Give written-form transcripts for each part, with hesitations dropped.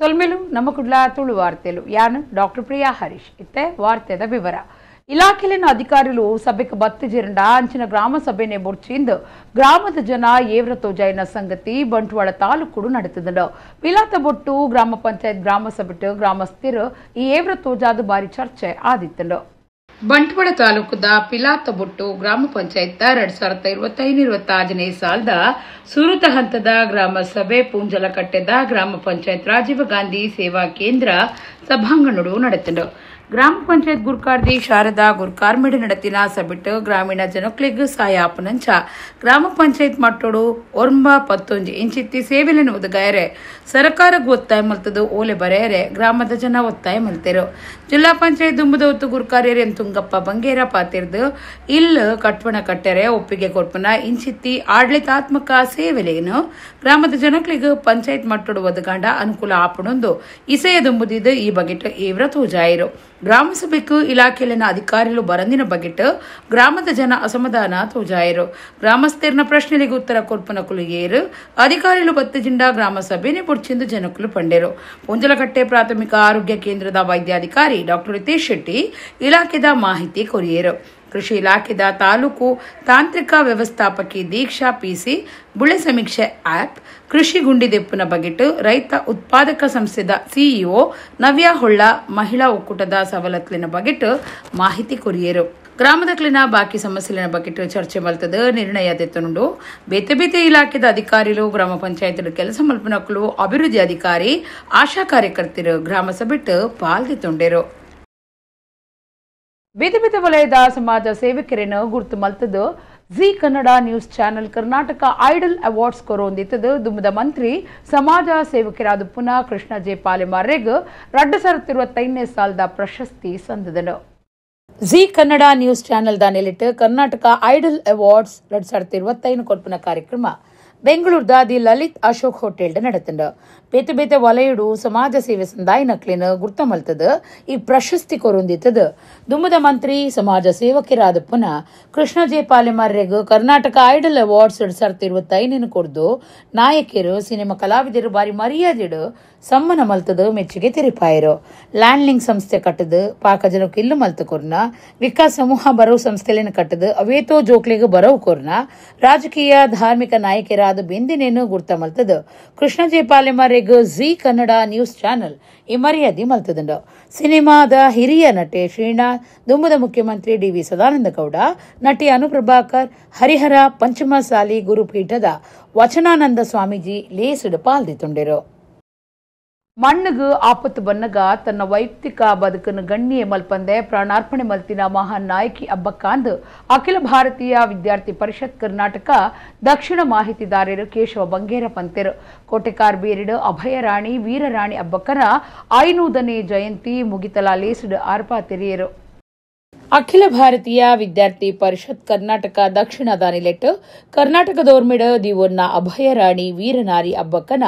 ಸೊಲ್ಮೆಲು ನಮ್ಮ ಕುಡ್ಲ ತುಳು ವಾರ್ತೆಲು ಯಾನು ಡಾಕ್ಟರ್ ಪ್ರಿಯಾ ಹರೀಶ್. ಇತ್ತೆ ವಾರ್ತೆದ ವಿವರ. ಇಲಾಖೆಲಿನ ಅಧಿಕಾರಿಲು ಸಭೆಗೆ ಬತ್ತಿಜಿರಂಡ ಅಂಚಿನ ಗ್ರಾಮ ಸಭೆನೆ ಬೊರ್ಚಿಂದು ಗ್ರಾಮದ ಜನ ಏವ್ರ ತೋಜಾಯಿನ ಸಂಗತಿ ಬಂಟ್ವಾಳ ತಾಲೂಕುಡು ನಡೆತದಂಡು. ಪಿಲಾತಬೊಟ್ಟು ಗ್ರಾಮ ಪಂಚಾಯತ್ ಗ್ರಾಮ ಸಭೆಟ್ ಗ್ರಾಮಸ್ಥರು ಈ ಏವ್ರ ತೋಜಾದ ಬಾರಿ ಚರ್ಚೆ ಆದಿತ್ತಂಡು. ಬಂಟ್ವಾಳ ತಾಲೂಕುದ ಪಿಲಾತಬೊಟ್ಟು ಗ್ರಾಮ ಪಂಚಾಯತ್ 2025-26ನೇ ಸಾಲದ ಸುರುತ ಹಂತದ ಗ್ರಾಮ ಸಭೆ ಪೂಂಜಲಕಟ್ಟೆದ ಗ್ರಾಮ ಪಂಚಾಯತ್ ರಾಜೀವ್ ಗಾಂಧಿ ಸೇವಾ ಕೇಂದ್ರ ಸಭಾಂಗಣಡು ನಡೆತಂಡು. ಗ್ರಾಮ ಪಂಚಾಯತ್ ಗುರ್ಕಾರ್ದಿ ಶಾರದಾ ಗುರ್ಕಾರ್ಮಿಡ್ ನಡತಿನ ಸಭೆಟ್ ಗ್ರಾಮೀಣ ಜನಕ್ಲೆಗ್ ಸಾಯಾಪನಂಚ ಗ್ರಾಮ ಪಂಚಾಯತ್ ಮಟ್ಟೋಡು ಒರ್ಂಬ ಪತ್ತೊಂಜಿ ಇಂಚಿತ್ತಿ ಸೇವೆలను ಒದಗಾಯರೆ ಸರ್ಕಾರಗ್ ಒತ್ತಾಯ ಮಲ್ತದು ಓಲೆ ಬರೆಯರೆ ಗ್ರಾಮದ ಜನ ಒತ್ತಾಯ ಮಲ್ತೆರು. ಜಿಲ್ಲಾ ಪಂಚಾಯತ್ ದುಂಬುದ ಒತ್ತು ಗುರ್ಕಾರ್ಯರ್ ಎಂ ತುಂಗಪ್ಪ ಬಂಗೇರ ಪಾತಿರ್ದು ಇಲ್ ಕಟ್ವಣ ಕಟ್ಟೆರೆ ಒಪ್ಪಿಗೆ ಕೊರ್ಪುನ ಇಂಚಿತ್ತಿ ಆಡಳಿತಾತ್ಮಕ ಸೇವೆಲೇನು ಗ್ರಾಮದ ಜನಕ್ಲೆಗ್ ಪಂಚಾಯತ್ ಮಟ್ಟೋಡು ಒದಗಾಂಡ ಅನುಕೂಲ ಆಪಣೊಂದು ಇಸೆಯ ದುಂಬುದಿದ್ದು ಈ ಬಗೆಟ್ ಏವ್ರ ತೋಜಾಯಿರು. ಗ್ರಾಮ ಸಭೆಗೂ ಇಲಾಖೆಯಲ್ಲಿನ ಅಧಿಕಾರಿಗಳು ಬರಂದಿನ ಬಗೆಟ್ ಗ್ರಾಮದ ಜನ ಅಸಮಾಧಾನ ತೋಜಾಯರು. ಗ್ರಾಮಸ್ಥರನ ಪ್ರಶ್ನೆಗಳಿಗೆ ಉತ್ತರ ಕೊರ್ಪನಕುಲು ಏರು ಅಧಿಕಾರಿಗಳು ಬತ್ತಜಿಂಡ ಗ್ರಾಮ ಸಭೆನೆ ಬುಡ್ಚಿಂದು ಜನಕುಲು ಪಂಡೆರು. ಪುಂಜಲಕಟ್ಟೆ ಪ್ರಾಥಮಿಕ ಆರೋಗ್ಯ ಕೇಂದ್ರದ ವೈದ್ಯಾಧಿಕಾರಿ ಡಾಕ್ಟರ್ ರಿತೇಶ್ ಶೆಟ್ಟಿ ಇಲಾಖೆದ ಮಾಹಿತಿ ಕೊರಿಯರು. ಕೃಷಿ ಇಲಾಖೆದ ತಾಲೂಕು ತಾಂತ್ರಿಕ ವ್ಯವಸ್ಥಾಪಕಿ ದೀಕ್ಷಾ ಪಿಸಿ ಬುಳೆ ಸಮೀಕ್ಷೆ ಆಪ್ ಕೃಷಿ ಗುಂಡಿದೆಪ್ಪುನ ಬಗೆಟ್ ರೈತ ಉತ್ಪಾದಕ ಸಂಸ್ಥೆದ ಸಿಇಒ ನವ್ಯ ಹೊಳ್ಳ ಮಹಿಳಾ ಒಕ್ಕೂಟದ ಸವಲತ್ತುಲಿನ ಬಗೆಟ್ ಮಾಹಿತಿ ಕೊರಿಯರು. ಗ್ರಾಮದಕ್ಲಿನ ಬಾಕಿ ಸಮಸ್ಯೆಲಿನ ಬಗೆಟ್ ಚರ್ಚೆ ಮಲ್ತದ ನಿರ್ಣಯ ತೆತ್ತುಂಡು. ಬೇತೆ ಬೇತೆ ಇಲಾಖೆದ ಅಧಿಕಾರಿಲು ಗ್ರಾಮ ಪಂಚಾಯತ್ ಕೆಲಸ ಮಲ್ಪನಕ್ಲು ಅಭಿವೃದ್ಧಿ ಅಧಿಕಾರಿ ಆಶಾ ಕಾರ್ಯಕರ್ತರು ಗ್ರಾಮ ಸಭೆಟ್ ಪಾಲ್ದೆತ್ತುಂಡೆರು. ಬೇತೆ ಬೇತೆ ವಲಯದ ಸಮಾಜ ಸೇವಕರನ್ನು ಗುರುತು ಮಲ್ತದ್ದು Zee Kannada news channel Karnataka idol awards ಕೊರೊಂದಿತ್ತದು. ದುಮ್ಮದ ಮಂತ್ರಿ ಸಮಾಜ ಸೇವಕರಾದ ಪುನಃ ಕೃಷ್ಣ ಜೆ ಪಾಲೆಮಾರ್ರೆಗ್ 2025ನೇ ಸಾಲದ ಪ್ರಶಸ್ತಿ ಸಂದದನು. Ji Kannada news channel ದಾನೆಲಿಟ್ಟು Karnataka idle awards 2025 ಕೊರ್ಪುನ ಕಾರ್ಯಕ್ರಮ ಬೆಂಗಳೂರದ the Lalit Ashok hotel ನಡೆತಂಡು. ಬೇತೆ ಬೇತೆ ವಲಯಡು ಸಮಾಜ ಸೇವೆ ಸಂದಾಯ ನಕ್ಲಿನ ಗುರ್ತ ಮಲ್ತದ ಈ ಪ್ರಶಸ್ತಿ ಕೊರೊಂದಿತ್ತದ. ದುಮ್ಮದ ಮಂತ್ರಿ ಸಮಾಜ ಸೇವಕರಾದ ಪುನಃ ಕೃಷ್ಣ ಜೆ ಪಾಲೆಮಾರ್ರೆಗ್ ಕರ್ನಾಟಕ ಐಡಲ್ ಅವಾರ್ಡ್ಸ್ 2025 ಕೊರ್ದು ನಾಯಕಿಯರು ಸಿನಿಮಾ ಕಲಾವಿದರು ಬಾರಿ ಮರ್ಯಾದೆಡು ಸಮ್ಮನ ಮಲ್ತದ ಮೆಚ್ಚುಗೆ ತೆರಿಪಾಯರು. ಲ್ಯಾಂಡ್ಲಿಂಗ್ ಸಂಸ್ಥೆ ಕಟ್ಟದು ಪಾಕ ಜನಕ್ಕೆ ಇಲ್ಲು ಮಲ್ತ ಕೊರ್ನ ವಿಕಾಸ್ ಸಮೂಹ ಬರವು ಸಂಸ್ಥೆಲಿನ ಕಟ್ಟದು ಅವೇತೋ ಜೋಕ್ಲಿಗೆ ಬರವು ಕೊರ್ನ ರಾಜಕೀಯ ಧಾರ್ಮಿಕ ನಾಯಕರಾದ ಬೆಂದಿನೇನು ಗುರ್ತ ಮಲ್ತದ ಕೃಷ್ಣ ಜೆ ಪಾಲೆಮಾರ್ರೆಗ್ G Kannada news channel ಈ ಮರ್ಯಾದೆ ಮಲ್ತದಂಡು. ಸಿನಿಮಾದ ಹಿರಿಯ ನಟೆ ಶ್ರೀನಾಥ್, ದುಮ್ಮದ ಮುಖ್ಯಮಂತ್ರಿ ಡಿವಿ ಸದಾನಂದ ಗೌಡ, ನಟಿ ಅನುಪ್ರಭಾಕರ್, ಹರಿಹರ ಪಂಚಮಸಾಲಿ ಗುರುಪೀಠದ ವಚನಾನಂದ ಸ್ವಾಮೀಜಿ ಲೇಸುಡು ಪಾಲ್ದಿತ್ತುಂಡೆರು. ಮಣ್ಣುಗು ಆಪತ್ತು ಬನ್ನಗ ತನ್ನ ವೈಯಕ್ತಿಕ ಬದುಕನ್ನು ಗಣ್ಯ ಮಲ್ಪಂದೆ ಪ್ರಾಣಾರ್ಪಣೆ ಮಲ್ತಿನ ಮಹಾನ್ ನಾಯಕಿ ಅಬ್ಬಕ್ಕಾಂದ್ ಅಖಿಲ ಭಾರತೀಯ ವಿದ್ಯಾರ್ಥಿ ಪರಿಷತ್ ಕರ್ನಾಟಕ ದಕ್ಷಿಣ ಮಾಹಿತಿದಾರರು ಕೇಶವ ಬಂಗೇರ ಪಂತೆರು. ಕೋಟೆಕಾರ್ ಬೀರಿಡು ಅಭಯರಾಣಿ ವೀರರಾಣಿ ಅಬ್ಬಕ್ಕನ 500ನೇ ಜಯಂತಿ ಮುಗಿತಲಾ ಲೇಸುಡು ಆರ್ಪಾ ತೆರೆಯರು. ಅಖಿಲ ಭಾರತೀಯ ವಿದ್ಯಾರ್ಥಿ ಪರಿಷತ್ ಕರ್ನಾಟಕ ದಕ್ಷಿಣ ದಾನಿಲೆಟ್ ಕರ್ನಾಟಕದೋರ್ಮಿಡ ದಿವೊನ್ನ ಅಭಯರಾಣಿ ವೀರನಾರಿ ಅಬ್ಬಕ್ಕನ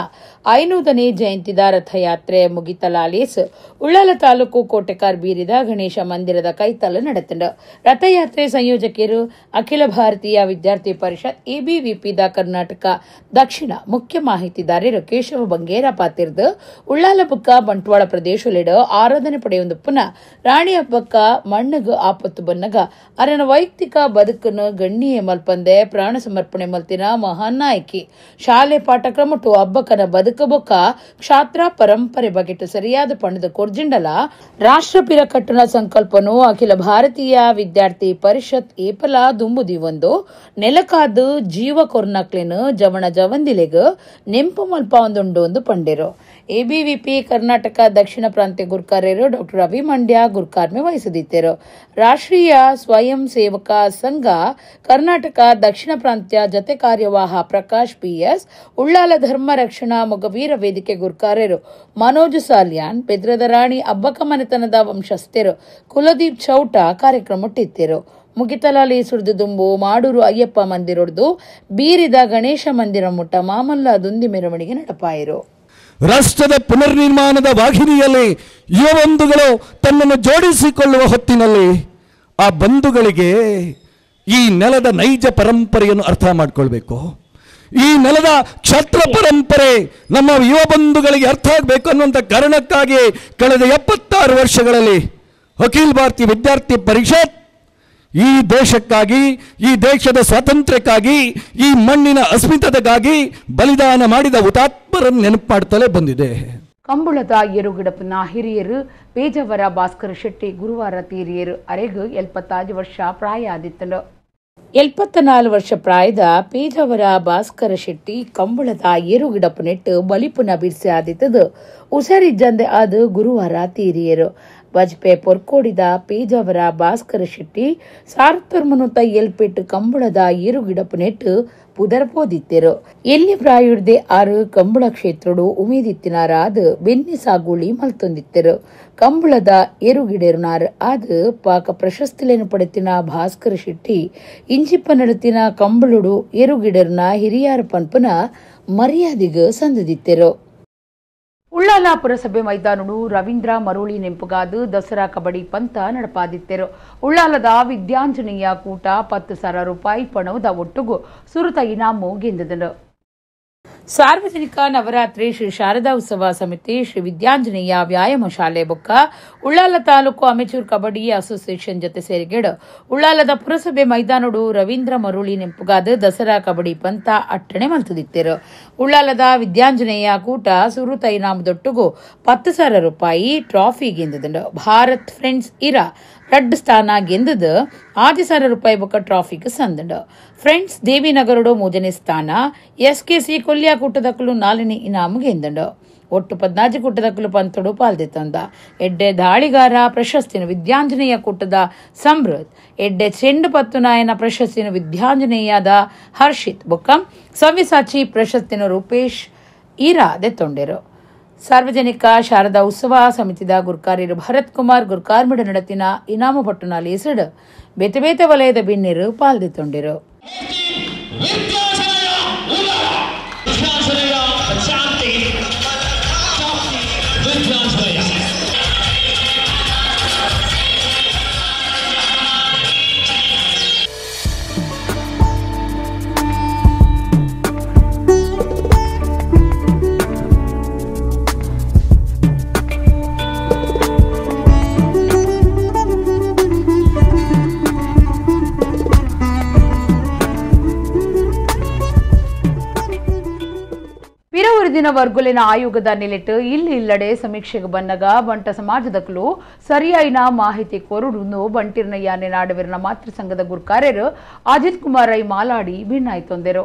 500ನೇ ಜಯಂತಿದ ರಥಯಾತ್ರೆ ಮುಗಿತಲಾಲೇಸ್ ಉಳ್ಳಾಲ ತಾಲೂಕು ಕೋಟೆಕಾರ್ ಬೀರಿದ ಗಣೇಶ ಮಂದಿರದ ಕೈತಲ್ಲ ನಡೆತಂಡು. ರಥಯಾತ್ರೆ ಸಂಯೋಜಕರು ಅಖಿಲ ಭಾರತೀಯ ವಿದ್ಯಾರ್ಥಿ ಪರಿಷತ್ ಎಬಿವಿಪಿದ ಕರ್ನಾಟಕ ದಕ್ಷಿಣ ಮುಖ್ಯ ಮಾಹಿತಿದಾರರು ಕೇಶವ ಬಂಗೇರ ಪಾತಿರ್ದು ಉಳ್ಳಾಲ ಬುಕ್ಕ ಬಂಟ್ವಾಳ ಪ್ರದೇಶಲಿಡ ಆರಾಧನೆ ಪಡೆಯೊಂದು ಪುನಃ ರಾಣಿ ಅಬ್ಬಕ್ಕ ಮಣ್ಣುಗು ಆಪತ್ತು ಬನ್ನಗ ಅರನ ವೈಯಕ್ತಿಕ ಬದುಕನ್ನು ಗಣ್ಯ ಮಲ್ಪಂದೆ ಪ್ರಾಣ ಸಮರ್ಪಣೆ ಮಲ್ತಿನ ಮಹಾನ್ ನಾಯಕಿ. ಶಾಲೆ ಪಾಠಕ್ರಮಟು ಅಬ್ಬಕ್ಕನ ಬದುಕ ಬೊಕ್ಕ ಕ್ಷಾತ್ರ ಪರಂಪರೆ ಬಗೆಟು ಸರಿಯಾದ ಪಣದ ಕೊರ್ಜಿಂಡಲ ರಾಷ್ಟ್ರಪಿರ ಕಟ್ಟುನ ಸಂಕಲ್ಪನು ಅಖಿಲ ಭಾರತೀಯ ವಿದ್ಯಾರ್ಥಿ ಪರಿಷತ್ ಏಪಲ ದುಂಬುದಿ ಒಂದು ನೆಲಕಾದು ಜೀವ ಕೊರ್ನಕ್ಲೆನು ಜವಣ ಜವಂದಿಲೆಗ್ ನೆಂಪು ಮಲ್ಪ ಒಂದುಂಡು ಒಂದು ಪಂಡೆರು. ಎಬಿವಿಪಿ ಕರ್ನಾಟಕ ದಕ್ಷಿಣ ಪ್ರಾಂತ್ಯ ಗುರ್ಕಾರ್ಯರು ಡಾಕ್ಟರ್ ರವಿ ಮಂಡ್ಯ ಗುರ್ಕಾರ್ಮೆ ವಹಿಸದಿದ್ದರು. ರಾಷ್ಟ್ರೀಯ ಸ್ವಯಂ ಸೇವಕ ಸಂಘ ಕರ್ನಾಟಕ ದಕ್ಷಿಣ ಪ್ರಾಂತ್ಯ ಜತೆ ಕಾರ್ಯವಾಹ ಪ್ರಕಾಶ್ ಪಿಎಸ್, ಉಳ್ಳಾಲ ಧರ್ಮ ರಕ್ಷಣಾ ಮೊಗವೀರ ವೇದಿಕೆ ಗುರ್ಕಾರ್ಯರು ಮನೋಜ್ ಸಾಲ್ಯಾನ್, ಬೆದ್ರದ ರಾಣಿ ಅಬ್ಬಕ್ಕ ಮನೆತನದ ವಂಶಸ್ಥರು ಕುಲದೀಪ್ ಚೌಟ ಕಾರ್ಯಕ್ರಮಟ್ಟಿದ್ದರು. ಮುಗಿತಲಾಲಿ ಸುರಿದು ದುಂಬು ಮಾಡೂರು ಅಯ್ಯಪ್ಪ ಮಂದಿರೊಡ್ದು ಬೀರಿದ ಗಣೇಶ ಮಂದಿರ ಮುಟ್ಟ ಮಾಮಲ್ಲ ದುಂದಿ ಮೆರವಣಿಗೆ ನಡಪಾಯಿರು. ರಾಷ್ಟ್ರದ ಪುನರ್ನಿರ್ಮಾಣದ ವಾಹಿನಿಯಲ್ಲಿ ಯುವ ಬಂಧುಗಳು ತನ್ನನ್ನು ಜೋಡಿಸಿಕೊಳ್ಳುವ ಹೊತ್ತಿನಲ್ಲಿ ಆ ಬಂಧುಗಳಿಗೆ ಈ ನೆಲದ ನೈಜ ಪರಂಪರೆಯನ್ನು ಅರ್ಥ ಮಾಡಿಕೊಳ್ಬೇಕು. ಈ ನೆಲದ ಕ್ಷತ್ರ ಪರಂಪರೆ ನಮ್ಮ ಯುವ ಬಂಧುಗಳಿಗೆ ಅರ್ಥ ಆಗಬೇಕು ಅನ್ನುವಂಥ ಕಾರಣಕ್ಕಾಗಿ ಕಳೆದ 76 ವರ್ಷಗಳಲ್ಲಿ ಅಖಿಲ ಭಾರತೀಯ ವಿದ್ಯಾರ್ಥಿ ಪರಿಷತ್ ಈ ದೇಶಕ್ಕಾಗಿ, ಈ ದೇಶದ ಸ್ವಾತಂತ್ರ್ಯಕ್ಕಾಗಿ, ಈ ಮಣ್ಣಿನ ಅಸ್ಮಿತತೆಗಾಗಿ ಬಲಿದಾನ ಮಾಡಿದ ಹುತಾತ್ಮರನ್ನು ನೆನಪು ಮಾಡ್ತಲೇ ಬಂದಿದೆ. ಕಂಬುಳದ ಎರುಗಿಡಪನ ಹಿರಿಯರು ಪೇಜವರ ಭಾಸ್ಕರ ಶೆಟ್ಟಿ ಗುರುವಾರ ತೀರಿಯರು. ಅರೆಗು 75 ವರ್ಷ ಪ್ರಾಯ ಆದಿತ್ತನು. 74 ವರ್ಷ ಪ್ರಾಯದ ಪೇಜವರ ಭಾಸ್ಕರ ಶೆಟ್ಟಿ ಕಂಬಳದ ಏರುಗಿಡಪನೆಟ್ಟು ಬಲಿಪುನ ಬಿರ್ಸೆ ಆದಿತ್ತದು ಉಸರಿಜ್ಜಂದೆ ಅದು ಗುರುವಾರ ತೀರಿಯರು. ಬಜ್ಪೆ ಪೊರ್ಕೋಡಿದ ಪೇಜವರ ಭಾಸ್ಕರ ಶೆಟ್ಟಿ ಸಾರ್ತರ್ಮನುತ ಎಲ್ಪೆಟ್ಟು ಕಂಬಳದ ಏರುಗಿಡಪನೆಟ್ಟು ಪುದರ್ಪೋದಿತ್ತೆರು. ಎಲ್ಲಿ ಪ್ರಾಯುರ್ದೆ ಆರು ಕಂಬಳ ಕ್ಷೇತ್ರಡು ಉಮೇದಿತ್ತಿನಾರಾದ ಬೆನ್ನಿ ಸಾಗುಳಿ ಮಲ್ತೊಂದಿತ್ತೆರು. ಕಂಬಳದ ಏರುಗಿಡೇರುನಾರ್ ಆದ ಪಾಕ ಪ್ರಶಸ್ತಿಲೇನು ಪಡೆತಿನ ಭಾಸ್ಕರ ಶೆಟ್ಟಿ ಇಂಚಿಪ್ಪ ನಡತಿನ ಕಂಬಳುಡು ಏರುಗಿಡರ್ನ ಹಿರಿಯಾರ ಪನ್ಪನ ಮರ್ಯಾದೆಗೆ ಸಂದದಿತ್ತೆರು. ಉಳ್ಳಾಲ ಪುರಸಭೆ ಮೈದಾನಡು ರವೀಂದ್ರ ಮರೋಳಿ ನೆಂಪುಗಾದು ದಸರಾ ಕಬಡ್ಡಿ ಪಂತ ನಡಪಾದಿತ್ತೆರು. ಉಳ್ಳಾಲದ ವಿದ್ಯಾಂಜನೇಯ ಕೂಟ 10,000 ರೂಪಾಯಿ ಪಣದ ಒಟ್ಟುಗು ಸುರುತ ಇನಾಮು ಗೆಂದದನು. ಸಾರ್ವಜನಿಕ ನವರಾತ್ರಿ ಶ್ರೀ ಶಾರದಾ ಉತ್ಸವ ಸಮಿತಿ ಶ್ರೀ ವಿದ್ಯಾಂಜನೇಯ ವ್ಯಾಯಾಮ ಶಾಲೆ ಬೊಕ್ಕ ಉಳ್ಳಾಲ ತಾಲೂಕು ಅಮೆಚೂರ್ ಕಬಡ್ಡಿ ಅಸೋಸಿಯೇಷನ್ ಜೊತೆ ಸೇರಿಗೇಡು ಉಳ್ಳಾಲದ ಪುರಸಭೆ ಮೈದಾನಡು ರವೀಂದ್ರ ಮರುಳಿ ನೆಂಪುಗಾದ ದಸರಾ ಕಬಡ್ಡಿ ಪಂತ ಅಟ್ಟಣೆ ಮಲ್ತದಿತ್ತೆರು. ಉಳ್ಳಾಲದ ವಿದ್ಯಾಂಜನೇಯ ಕೂಟ ಸುರುತ ಇನಾಮದೊಟ್ಟುಗು 10,000 ರೂಪಾಯಿ ಟ್ರಾಫಿ ಗೆಂದದಂಡು. ಭಾರತ್ ಫ್ರೆಂಡ್ಸ್ ಇರಾ ರಡ್ಡು ಸ್ಥಾನ ಗೆಂದದು 6,000 ರೂಪಾಯಿ ಬೊಕ್ಕ ಟ್ರಾಫಿಗೆ ಸಂದಂಡು. ಫ್ರೆಂಡ್ಸ್ ದೇವಿನಗರಡು 3ನೇ ಸ್ಥಾನ, ಎಸ್ಕೆಸಿ ಕೊಲ್ಯ ಕೂಟದಕ್ಕಲು 4ನೇ ಇನಾಮು ಗೆಂದಂಡು. ಒಟ್ಟು 14 ಕೂಟದಕ್ಕಲು ಪಂತಡು ಪಾಲ್ದೆ ತಂದ. ಎಡ್ಡೆ ದಾಳಿಗಾರ ಪ್ರಶಸ್ತಿನ ವಿದ್ಯಾಂಜನೇಯ ಕೂಟದ ಸಮೃದ್ಧ, ಎಡ್ಡೆ ಚೆಂಡು ಪತ್ತುನಾಯನ ಪ್ರಶಸ್ತಿನ ವಿದ್ಯಾಂಜನೇಯದ ಹರ್ಷಿತ್ ಬೊಕ್ಕ ಸವ್ಯಸಾಚಿ ಪ್ರಶಸ್ತಿನ ರೂಪೇಶ್ ಈರಾ ದೆತ್ತೊಂಡೆರು. ಸಾರ್ವಜನಿಕ ಶಾರದಾ ಉತ್ಸವ ಸಮಿತಿದ ಗುರ್ಕಾರ್ಯರು ಭರತ್ ಕುಮಾರ್ ಗುರ್ಕಾರ್ಮಿಡ ನಡತಿನ ಇನಾಮು ಪಟ್ಟುನಾಲಿ ಹೆಸರು ಬೇತೆ ಬೇತೆ ವಲಯದ ಬಿನ್ನಿರು ಪಾಲ್ದಿತ್ತೊಂಡಿರು. ದಿನ ವರ್ಗುಲಿನ ಆಯೋಗದ ನಿಲೆಟ್ಟು ಇಲ್ಲಿ ಇಲ್ಲಡೆ ಸಮೀಕ್ಷೆಗೆ ಬನ್ನಗ ಬಂಟ ಸಮಾಜದಕ್ಕಲು ಸರಿಯಾಯಿನ ಮಾಹಿತಿ ಕೊರುಡುನು ಬಂಟಿರ್ನಯ್ಯಾನೆ ನಾಡವಿರ್ನ ಮಾತೃ ಸಂಘದ ಗುರ್ಕಾರ್ಯರು ಅಜಿತ್ ಕುಮಾರ್ ರೈ ಮಾಲಾಡಿ ಭಿನ್ನಾಯ್ತೊಂದೆರು.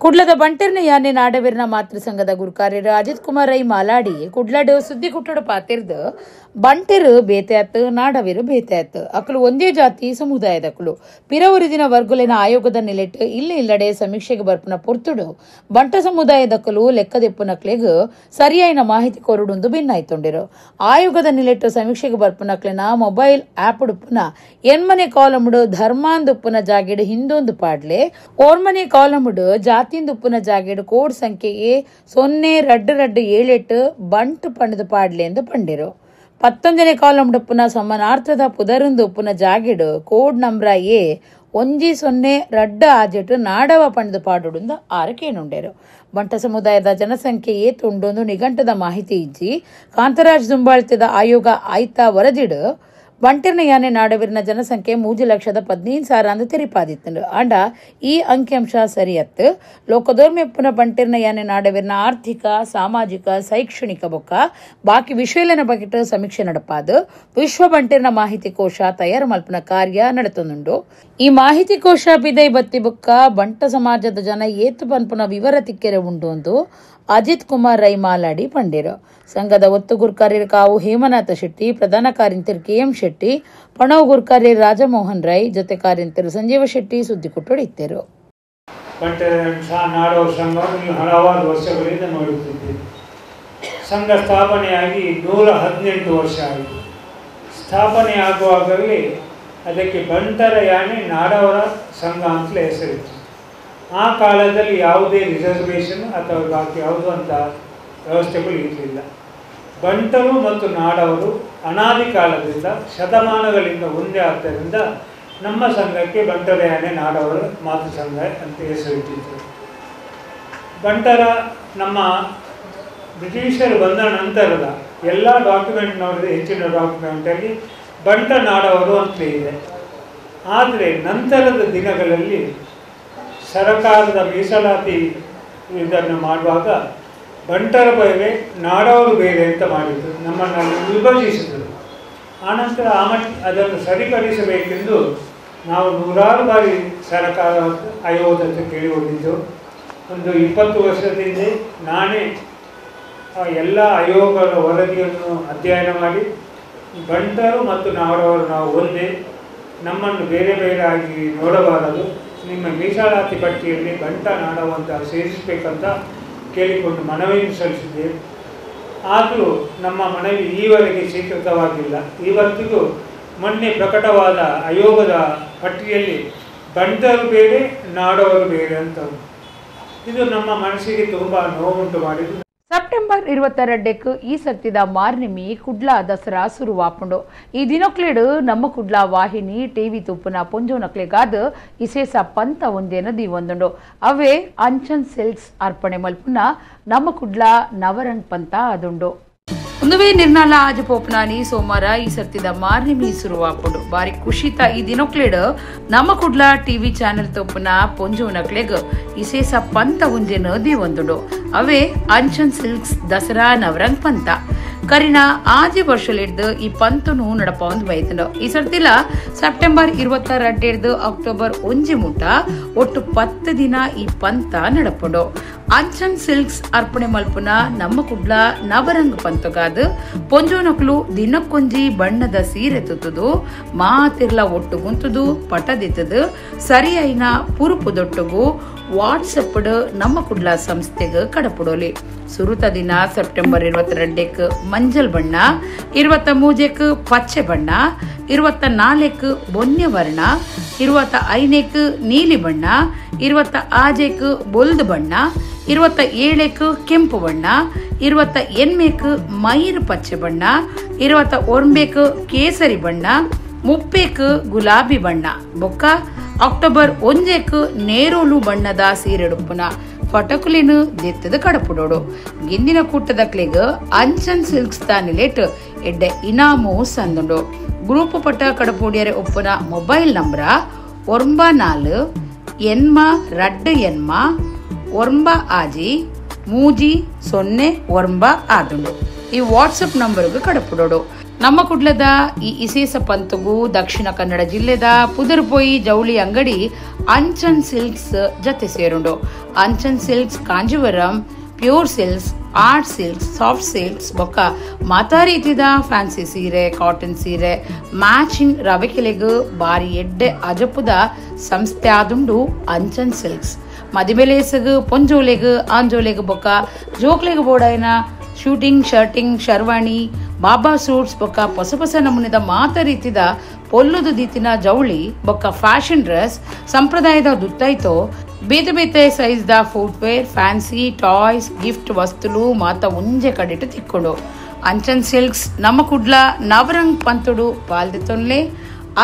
ಕುಡ್ಲದ ಬಂಟಿರ್ನ ಯಾನೆ ನಾಡವಿರ್ನ ಮಾತೃ ಸಂಘದ ಗುರುಕಾರ್ಯರು ಅಜಿತ್ ಕುಮಾರ್ ರೈ ಮಾಲಾಡಿ ಕುಡ್ಲಡು ಸುದ್ದಿ ಕುಟ್ಟಡು ಪಾತಿರ್ದು ಬಂಟಿರು ಬೇತೆ ನಾಡವಿರು ಬೇತೆ ಅಕಲು ಒಂದೇ ಜಾತಿ ಸಮುದಾಯದಕಲು ಪಿರವರಿದಿನ ವರ್ಗುಲಿನ ಆಯೋಗದ ನಿಲೆಟ್ಟು ಇಲ್ಲಿ ಇಲ್ಲಡೆ ಸಮೀಕ್ಷೆಗೆ ಬರ್ಪುನ ಪೊರ್ತುಡು ಬಂಟ ಸಮುದಾಯದಕಲು ಲೆಕ್ಕದೆಪ್ಪುನಕ್ಲೆಗ್ ಸರಿಯಾಯಿನ ಮಾಹಿತಿ ಕೊರುಡುಂದು ಭಿನ್ನಾಯ್ತೊಂಡಿರು. ಆಯೋಗದ ನಿಲೆಟ್ಟು ಸಮೀಕ್ಷೆಗೆ ಬರ್ಪುನಕ್ಲೆನ ಮೊಬೈಲ್ ಆಪ್ ಉಡುಪುನ ಎನ್ಮನೆ ಕಾಲముడు ಧರ್ಮಾಂದುಪ್ಪುನ ಜಾಗೆಡು ಹಿಂದೊಂದು ಪಾಡ್ಲೆ ಓರ್ಮನೆ ಕಾಲముడు ಜಾತಿ ಉಪ್ಪುನ ಜಾಗೆಡು ಕೋಡ್ ಸಂಖ್ಯೆಗೆ 0 2 2 7 8 ಬಂಟು ಪಂಡದು ಪಾಡ್ಲೆ ಎಂದು ಪಂಡಿರು. 19ನೇ ಕಾಲముಡುಪ್ಪುನ ಸಮಾನಾರ್ಥದ ಪುದರಂದು ಉಪ್ಪುನ ಜಾಗೆಡು code number A 1 0 2 6 ನಾಡವ ಪಂಡದು ಪಾಡುಡುಂದು ಆರಕೇನುಂಡೇರು. ಬಂಟ ಸಮುದಾಯದ ಜನಸಂಖ್ಯೆ ಏತುಂಡೊಂದು ನಿಘಂಟದ ಮಾಹಿತಿ ಇಜ್ಜಿ ಕಾಂತರಾಜ್ ದುಂಬಾಳ್ತಿದ ಆಯೋಗ ಆಯ್ತಾ ವರದಿಡು ಬಂಟಿರ್ನ ಯಾನೆ ನಾಡವಿರ್ನ ಜನಸಂಖ್ಯೆ 3,15,000 ಅಂದು ತೆರಿಪಾದಿತ್ತು. ಆಂಡ ಈ ಅಂಕಿಅಂಶ ಸರಿಯತ್ತು. ಲೋಕದೋರ್ಮೆಪ್ಪುನ ಬಂಟಿರ್ನ ಯಾನೆ ನಾಡವಿರ್ನ ಆರ್ಥಿಕ ಸಾಮಾಜಿಕ ಶೈಕ್ಷಣಿಕ ಬೊಕ್ಕ ಬಾಕಿ ವಿಷಯಲನ ಬಗೆಟ್ ಸಮೀಕ್ಷೆ ನಡಪಾದು ವಿಶ್ವ ಬಂಟಿರ್ನ ಮಾಹಿತಿ ಕೋಶ ತಯಾರು ಮಲ್ಪನ ಕಾರ್ಯ ನಡೆತೊಂದುಂಡು. ಈ ಮಾಹಿತಿ ಕೋಶ ಬಿದೈ ಬತ್ತಿ ಬೊಕ್ಕ ಬಂಟ ಸಮಾಜದ ಜನ ಏತು ಪನ್ಪುನ ವಿವರ ತಿಕ್ಕೆರೆ ಉಂಡು ಅಂದು ಅಜಿತ್ ಕುಮಾರ್ ರೈ ಮಾಲಾಡಿ ಪಂಡಿರು. ಸಂಘದ ಒತ್ತು ಗುರ್ಕಾರ್ಯರು ಕಾವು ಹೇಮನಾಥ ಶೆಟ್ಟಿ, ಪ್ರಧಾನ ಕಾರ್ಯಂತರು ಕೆಎಂ ಶೆಟ್ಟಿ, ಪಣವು ಗುರ್ಕಾರ್ಯರು ರಾಜಮೋಹನ್ ರೈ, ಜೊತೆ ಕಾರ್ಯಂತರು ಸಂಜೀವ ಶೆಟ್ಟಿ ಸುದ್ದಿ ಕೊಟ್ಟರು. ನಾಡೋರ ಸಂಘವನ್ನು ನೀವು ಹಲವಾರು ವರ್ಷಗಳಿಂದ ನೋಡುತ್ತಿದ್ದೀರಿ. ಸಂಘ ಸ್ಥಾಪನೆಯಾಗಿ 118 ವರ್ಷ ಆಯಿತು. ಸ್ಥಾಪನೆ ಆಗುವಾಗಲೇ ಅದಕ್ಕೆ ಬಂಟರ ಯಾನೆ ನಾಡವರ ಸಂಘ ಅಂತಲೇ ಹೆಸರಿತ್ತು. ಆ ಕಾಲದಲ್ಲಿ ಯಾವುದೇ ರಿಸರ್ವೇಷನ್ ಅಥವಾ ಬಾಕಿ ಯಾವುದು ಅಂತ ವ್ಯವಸ್ಥೆಗಳು ಇರಲಿಲ್ಲ. ಬಂಟರು ಮತ್ತು ನಾಡವರು ಅನಾದಿ ಕಾಲದಿಂದ ಶತಮಾನಗಳಿಂದ ಒಂದೇ ಆದ್ದರಿಂದ ನಮ್ಮ ಸಂಘಕ್ಕೆ ಬಂಟರ ಯಾನೆ ನಾಡವರ ಮಾತೃ ಸಂಘ ಅಂತ ಹೆಸರಿಟ್ಟಿದ್ದರು. ಬಂಟರ ನಮ್ಮ ಬ್ರಿಟಿಷರು ಬಂದ ನಂತರದ ಎಲ್ಲ ಡಾಕ್ಯುಮೆಂಟ್ ನೋಡಿದರೆ ಹೆಚ್ಚಿನ ಡಾಕ್ಯುಮೆಂಟಲ್ಲಿ ಬಂಟ ನಾಡವರು ಅಂತಲೇ ಇದೆ. ಆದರೆ ನಂತರದ ದಿನಗಳಲ್ಲಿ ಸರಕಾರದ ಮೀಸಲಾತಿ ಇದನ್ನು ಮಾಡುವಾಗ ಬಂಟರ ಬೇರೆ ನಾಡವರು ಬೇರೆ ಅಂತ ಮಾಡಿದರು, ನಮ್ಮನ್ನು ವಿಭಜಿಸಿದರು. ಆನಂತರ ಅದನ್ನು ಸರಿಪಡಿಸಬೇಕೆಂದು ನಾವು ನೂರಾರು ಬಾರಿ ಸರಕಾರ ಆಯೋಗದ ಕೇಳಿಕೊಂಡಿದ್ದು. ಒಂದು 20 ವರ್ಷದಿಂದ ನಾನೇ ಎಲ್ಲ ಆಯೋಗಗಳ ವರದಿಯನ್ನು ಅಧ್ಯಯನ ಮಾಡಿ ಬಂಟರು ಮತ್ತು ನಾಡವರು ನಾವು ಒಂದೇ, ನಮ್ಮನ್ನು ಬೇರೆ ಬೇರೆಯಾಗಿ ನೋಡಬಾರದು, ನಿಮ್ಮ ಮೀಸಲಾತಿ ಪಟ್ಟಿಯಲ್ಲಿ ಬಂಟ ನಾಡವಂತ ಸೇರಿಸಬೇಕಂತ ಕೇಳಿಕೊಂಡು ಮನವಿಯನ್ನು ಸಲ್ಲಿಸಿದ್ದೇವೆ. ಆದರೂ ನಮ್ಮ ಮನವಿ ಈವರೆಗೆ ಸ್ವೀಕೃತವಾಗಿಲ್ಲ. ಇವತ್ತಿಗೂ ಮೊನ್ನೆ ಪ್ರಕಟವಾದ ಆಯೋಗದ ಪಟ್ಟಿಯಲ್ಲಿ ಬಂಟರು ಬೇರೆ ನಾಡವರು ಬೇರೆ ಅಂತ, ಇದು ನಮ್ಮ ಮನಸ್ಸಿಗೆ ತುಂಬ ನೋವುಂಟು ಮಾಡಿದ್ದು. ಸೆಪ್ಟೆಂಬರ್ 22ಕ್ಕೆ ಈ ಸರ್ತಿದ ಮಾರ್ನಿಮಿ ಕುಡ್ಲ ದಸರಾ ಸುರುವಾಪುಂಡು. ಈ ದಿನಕ್ಲೇಡು ನಮ್ಮ ಕುಡ್ಲ ವಾಹಿನಿ ಟಿವಿ ತುಪ್ಪುನ ಪೊಂಜೋನಕ್ಲೆಗಾದ ಇಸೇಸ ಪಂತ ಒಂದೇನ ದೀವೊಂದುಂಡು. ಅವೇ ಅಂಚನ್ ಸಿಲ್ಕ್ಸ್ ಅರ್ಪಣೆ ಮಲ್ಪುನ ನಮ್ಮ ಕುಡ್ಲ ನವರಂಗ್ ಪಂತ ಅದುಂಡು. ಒಂದುವೇ ನಿರ್ನಾಲ ಆಜ ಪೋಪನಾನಿ ಸೋಮವಾರ ಈ ಸರ್ತಿದ ಮಾರ್ನಿಮಿ ಸುರುವಾಪುಂಡು. ಬಾರಿ ಖುಷಿತ ಈ ದಿನಕ್ಲೇಡು ನಮ್ಮ ಕುಡ್ಲ ಟಿವಿ ಚಾನೆಲ್ ತೋಪುನ ಪೊಂಜೋನಕ್ಲೆಗ್ ಇಸೇಸ ಪಂತ ಒಂಜೆನ ದೀವೊಂದುಂಡು. ಅವೇ ಅಂಚನ್ ಸಿಲ್ಕ್ಸ್ ದಸರಾ ನವರಂಗ್ ಪಂತ. ಕರಿನ ಆಜಿ ವರ್ಷಲಿಡ್ದು ಈ ಪಂತನು ನಡಪ ಒಂದು ಬೈತಂಡು. ಈ ಸರ್ತಿಲ ಸೆಪ್ಟೆಂಬರ್ 22 ಅಕ್ಟೋಬರ್ 1 ಮುಟ ಒಟ್ಟು 10 ದಿನ ಈ ಪಂತ ನಡಪುಂಡು. ಅಂಚನ್ ಸಿಲ್ಕ್ಸ್ ಅರ್ಪಣೆ ಮಲ್ಪುನ ನಮ್ಮ ಕುಡ್ಲ ನವರಂಗ್ ಪಂತಗಾದ ಪೊಂಜೋನಕ್ಲು ದಿನಕ್ಕೊಂಜಿ ಬಣ್ಣದ ಸೀರೆ ತುತ್ತುದು ಮಾತಿರ್ಲ ಒಟ್ಟು ಗುಂತುದು ಪಟದಿತ್ತದು ಸರಿಯೈನ ಪುರುಪು ದೊಟ್ಟುಗು ವಾಟ್ಸಪ್ ನಮ್ಮ ಕುಡ್ಲ ಸಂಸ್ಥೆಗೆ ಕಡಪುಡೋಲಿ. ಸುರುತ ದಿನ ಸೆಪ್ಟೆಂಬರ್ 22ಕ್ಕೆ ಮಂಜಲ್ ಬಣ್ಣ, 23ಕ್ಕೆ ಪಚ್ಚೆ ಬಣ್ಣ, 24ಕ್ಕೆ ಬೊನ್ಯ ವರ್ಣ, 25ಕ್ಕೆ ನೀಲಿ ಬಣ್ಣ, 26ಕ್ಕೆ ಬೊಲ್ದು ಬಣ್ಣ, 27ಕ್ಕೆ ಕೆಂಪು ಬಣ್ಣ, 28ಕ್ಕೆ ಮೈರು ಪಚ್ಚೆ ಬಣ್ಣ, 29ಕ್ಕೆ ಕೇಸರಿ ಬಣ್ಣ, 30ಕ್ಕೆ ಗುಲಾಬಿ ಬಣ್ಣ. ಬೊಕ್ಕ ಅಕ್ಟೋಬರ್ 1ಕ್ಕೆ ನೇರೋಲು ಬಣ್ಣದ ಸೀರೆಡುಪ್ಪುನ ಫಟಕುಲಿನ ದೆತ್ತದ ಕಡಪುಡೋಡು. ಗಿಂದಿನ ಕೂಟದಕ್ಲೆಗ್ ಅಂಚನ್ ಸಿಲ್ಕ್ಸ್ ತಾನಿಲೇಟ್ ಎಡ್ಡೆ ಇನಾಮು ಸಂದುಂಡು. ಗ್ರೂಪ್ ಪಟ್ಟ ಕಡಪುಡಿಯರೆ ಒಪ್ಪುನ ಮೊಬೈಲ್ ನಂಬರ 94 8 2 9 6 0 9 ಆದುಂಡು. ಈ ವಾಟ್ಸಪ್ ನಂಬರ್ಗೆ ಕಡಪುಡೋಡು. ನಮ್ಮ ಕುಡ್ಲದ ಈ ಇಸೇಸ ಪಂತಗು ದಕ್ಷಿಣ ಕನ್ನಡ ಜಿಲ್ಲೆದ ಪುದರ್ಪೊಯಿ ಜೌಳಿ ಅಂಗಡಿ ಅಂಚನ್ ಸಿಲ್ಕ್ಸ್ ಜತೆ ಸೇರುಂಡು. Anchan silks Kanjeevaram, pure silks, art silks, soft silks ಬೊಕ್ಕ ಮಾತಾ ರೀತಿದ ಫ್ಯಾನ್ಸಿ ಸೀರೆ, ಕಾಟನ್ ಸೀರೆ, ಮ್ಯಾಚಿಂಗ್ ರವಿಕೆಲೆಗ್ ಬಾರಿ ಎಡ್ಡೆ ಅಜಪುದ ಸಂಸ್ಥೆ ಆದುಂಡು ಅಂಚನ್ ಸಿಲ್ಕ್ಸ್. ಮದಿಮೆಲೇಸಗ್ ಪೊಂಜೋಲೆಗ್ ಆಂಜೋಲೆಗ್ ಬೊಕ್ಕ ಜೋಕ್ಲೆಗ್ ಬೋಡಾಯಿನ ಶೂಟಿಂಗ್, ಶರ್ಟಿಂಗ್, ಶರ್ವಾಣಿ, ಬಾಬಾ ಸೂಟ್ಸ್ ಬೊಕ್ಕ ಹೊಸ ಹೊಸ ನಮೂನೆದ ಮಾತ ರೀತಿದ ಪೊಲ್ಲುದು ದೀತಿನ ಜೌಳಿ ಬೊಕ್ಕ ಫ್ಯಾಷನ್ ಡ್ರೆಸ್ ಸಂಪ್ರದಾಯದ ದುತ್ತೈತೋ ಬೇತೆ ಬೇತೆ ಸೈಜ್ದ footwear, fancy toys, gift ವಸ್ತುಲು ಮಾತ ಒಂಜೆ ಕಡೆಟು ತಿಕ್ಕೊಂಡು. ಅಂಚನ್ ಸಿಲ್ಕ್ಸ್ ನಮ್ಮ ಕುಡ್ಲ ನವರಂಗ್ ಪಂತುಡು ಪಾಲ್ದಿತ್ತೊನ್ಲೆ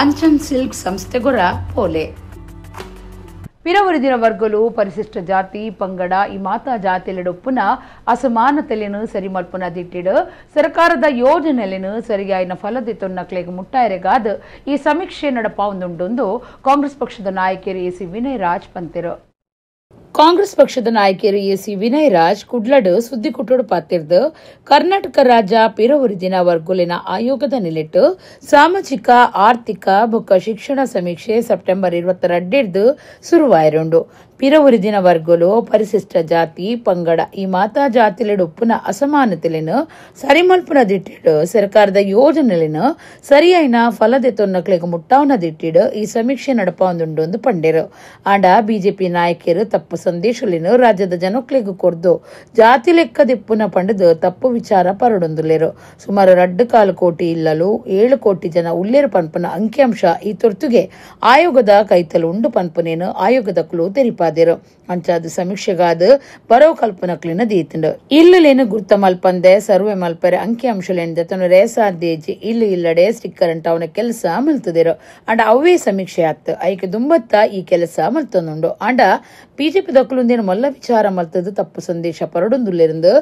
ಅಂಚನ್ ಸಿಲ್ಕ್ಸ್ ಸಂಸ್ಥೆಗೊರ ಪೋಲೆ. ಪಿರವರಿದಿನ ವರ್ಗಲು ಪರಿಶಿಷ್ಟ ಜಾತಿ ಪಂಗಡ ಈ ಮಾತಾ ಜಾತಿಲೆಡೊಪ್ಪುನ ಅಸಮಾನತೆಲೆನು ಸರಿಮಲ್ಪುನ ದಿಟ್ಟಿಡು ಸರ್ಕಾರದ ಯೋಜನೆಲೆನು ಸರಿಯಾಯಿನ ಫಲದಿತ್ತೊನ್ನಕ್ಲೆಗ್ ಮುಟ್ಟಾಯರೆಗಾದ ಈ ಸಮೀಕ್ಷೆ ನಡಪ ಒಂದುಂಡೊಂದು ಕಾಂಗ್ರೆಸ್ ಪಕ್ಷದ ನಾಯಕರು ಎ ಸಿ ವಿನಯ್ ರಾಜ್ ಪಂತೆರು. ಕಾಂಗ್ರೆಸ್ ಪಕ್ಷದ ನಾಯಕರು ಎ ಸಿ ವಿನಯ್ ರಾಜ್ ಕುಡ್ಲಡು ಸುದ್ದಿಕುಟ್ಟುಡು ಪಾತಿರ್ದು ಕರ್ನಾಟಕ ರಾಜ್ಯ ಪಿರವರಿದಿನ ವರ್ಗುಲಿನ ಆಯೋಗದ ನಿಲೆಟ್ಟು ಸಾಮಾಜಿಕ ಆರ್ಥಿಕ ಬೊಕ್ಕ ಶಿಕ್ಷಣ ಸಮೀಕ್ಷೆ ಸೆಪ್ಟೆಂಬರ್ 22 ಸುರುವಾಯಿರುಂಡು. ಪಿರವರಿದಿನ ವರ್ಗುಲು ಪರಿಶಿಷ್ಟ ಜಾತಿ ಪಂಗಡ ಈ ಮಾತಾ ಜಾತಿಲೆಡೊಪ್ಪುನ ಅಸಮಾನತೆಲೆನು ಸರಿಮಲ್ಪುನ ದಿಟ್ಟಿಡು ಸರ್ಕಾರದ ಯೋಜನೆಲೆನು ಸರಿಯಾಯಿನ ಫಲದೆತೊನ್ನಕ್ಲೆಗ್ ಮುಟ್ಟಾವನ ದಿಟ್ಟಿಡು ಈ ಸಮೀಕ್ಷೆ ನಡಪ ಒಂದುಂಡು ಪಂಡೇರು. ಆಂಡ ಬಿಜೆಪಿ ನಾಯಕರು ತಪ್ಪು ಸಂದೇಶಲಿನು ರಾಜ್ಯದ ಜನಕ್ಲೆಗ್ ಕೊರ್ದು ಜಾತಿ ಲೆಕ್ಕದಿಪ್ಪುನ ಪಂಡದು ತಪ್ಪು ವಿಚಾರ ಪರಡೊಂದುಲ್ಲೇರು. ಸುಮಾರು 2.25 ಕೋಟಿ ಇಲ್ಲಲು 7 ಕೋಟಿ ಜನ ಉಲ್ಲೇರು ಪನ್ಪುನ ಅಂಕಿಅಂಶ ಈ ತುರ್ತುಗೆ ಆಯೋಗದ ಕೈತಲು ಉಂಡು ಪನ್ಪುನೇನು ಆಯೋಗದ ಕುಲು ತೆರಿಪಾರು. ತೆರಿಪಾದೆರು. ಅಂಚಾದ ಸಮೀಕ್ಷೆಗಾದ ಬರವು ಕಲ್ಪನಕ್ಲಿನ ದೀತುಂಡು. ಇಲ್ಲುಲೇನು ಗುರ್ತ ಮಲ್ಪಂದೆ ಸರ್ವೆ ಮಲ್ಪರೆ ಅಂಕಿಅಂಶಲೇನು ದೆತೊನರೆ ಸಾಧ್ಯಜಿ ಇಲ್ಲು ಇಲ್ಲಡೆ ಸ್ಟಿಕ್ಕರ್ ಅಂಟಾವನ ಕೆಲಸ ಮಲ್ತದಿರು. ಅಂಡ ಅವೇ ಸಮೀಕ್ಷೆ ಆತ್ ಐಕೆ ದುಂಬತ್ತ ಈ ಕೆಲಸ ಮಲ್ತೊಂದುಂಡು. ಅಂಡ ಬಿಜೆಪಿ ದಕ್ಕಲುಂದೇನು ಮಲ್ಲ ವಿಚಾರ ಮಲ್ತದು ತಪ್ಪು ಸಂದೇಶ ಪರಡೊಂದುಲ್ಲೆರಂದು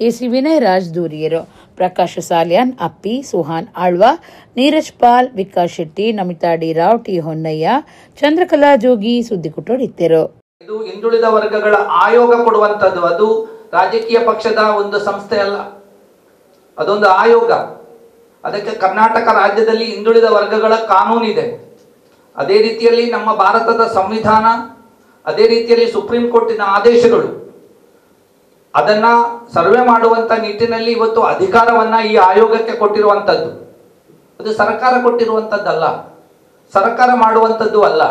ಎಸಿ ವಿನಯ್ ರಾಜ್ ದೂರಿಯರು. ಪ್ರಕಾಶ್ ಸಾಲಿಯಾನ್, ಅಪ್ಪಿ, ಸುಹಾನ್ ಆಳ್ವಾ, ನೀರಜ್ ಪಾಲ್, ವಿಕಾಸ್ ಶೆಟ್ಟಿ, ನಮಿತಾ ಡಿ ರಾವ್, ಟಿ ಹೊನ್ನಯ್ಯ, ಚಂದ್ರಕಲಾ ಜೋಗಿ ಸುದ್ದಿಕುಟ್ಟೋಡಿದ್ದರು. ಇದು ಹಿಂದುಳಿದ ವರ್ಗಗಳ ಆಯೋಗ ಕೊಡುವಂತದ್ದು, ಅದು ರಾಜಕೀಯ ಪಕ್ಷದ ಒಂದು ಸಂಸ್ಥೆ ಅಲ್ಲ, ಅದೊಂದು ಆಯೋಗ. ಅದಕ್ಕೆ ಕರ್ನಾಟಕ ರಾಜ್ಯದಲ್ಲಿ ಹಿಂದುಳಿದ ವರ್ಗಗಳ ಕಾನೂನಿದೆ. ಅದೇ ರೀತಿಯಲ್ಲಿ ನಮ್ಮ ಭಾರತದ ಸಂವಿಧಾನ, ಅದೇ ರೀತಿಯಲ್ಲಿ ಸುಪ್ರೀಂ ಕೋರ್ಟಿನ ಆದೇಶಗಳು, ಅದನ್ನ ಸರ್ವೆ ಮಾಡುವಂತ ನಿಟ್ಟಿನಲ್ಲಿ ಇವತ್ತು ಅಧಿಕಾರವನ್ನ ಈ ಆಯೋಗಕ್ಕೆ ಕೊಟ್ಟಿರುವಂತದ್ದು. ಅದು ಸರ್ಕಾರ ಕೊಟ್ಟಿರುವಂತದ್ದಲ್ಲ, ಸರ್ಕಾರ ಮಾಡುವಂಥದ್ದು ಅಲ್ಲ,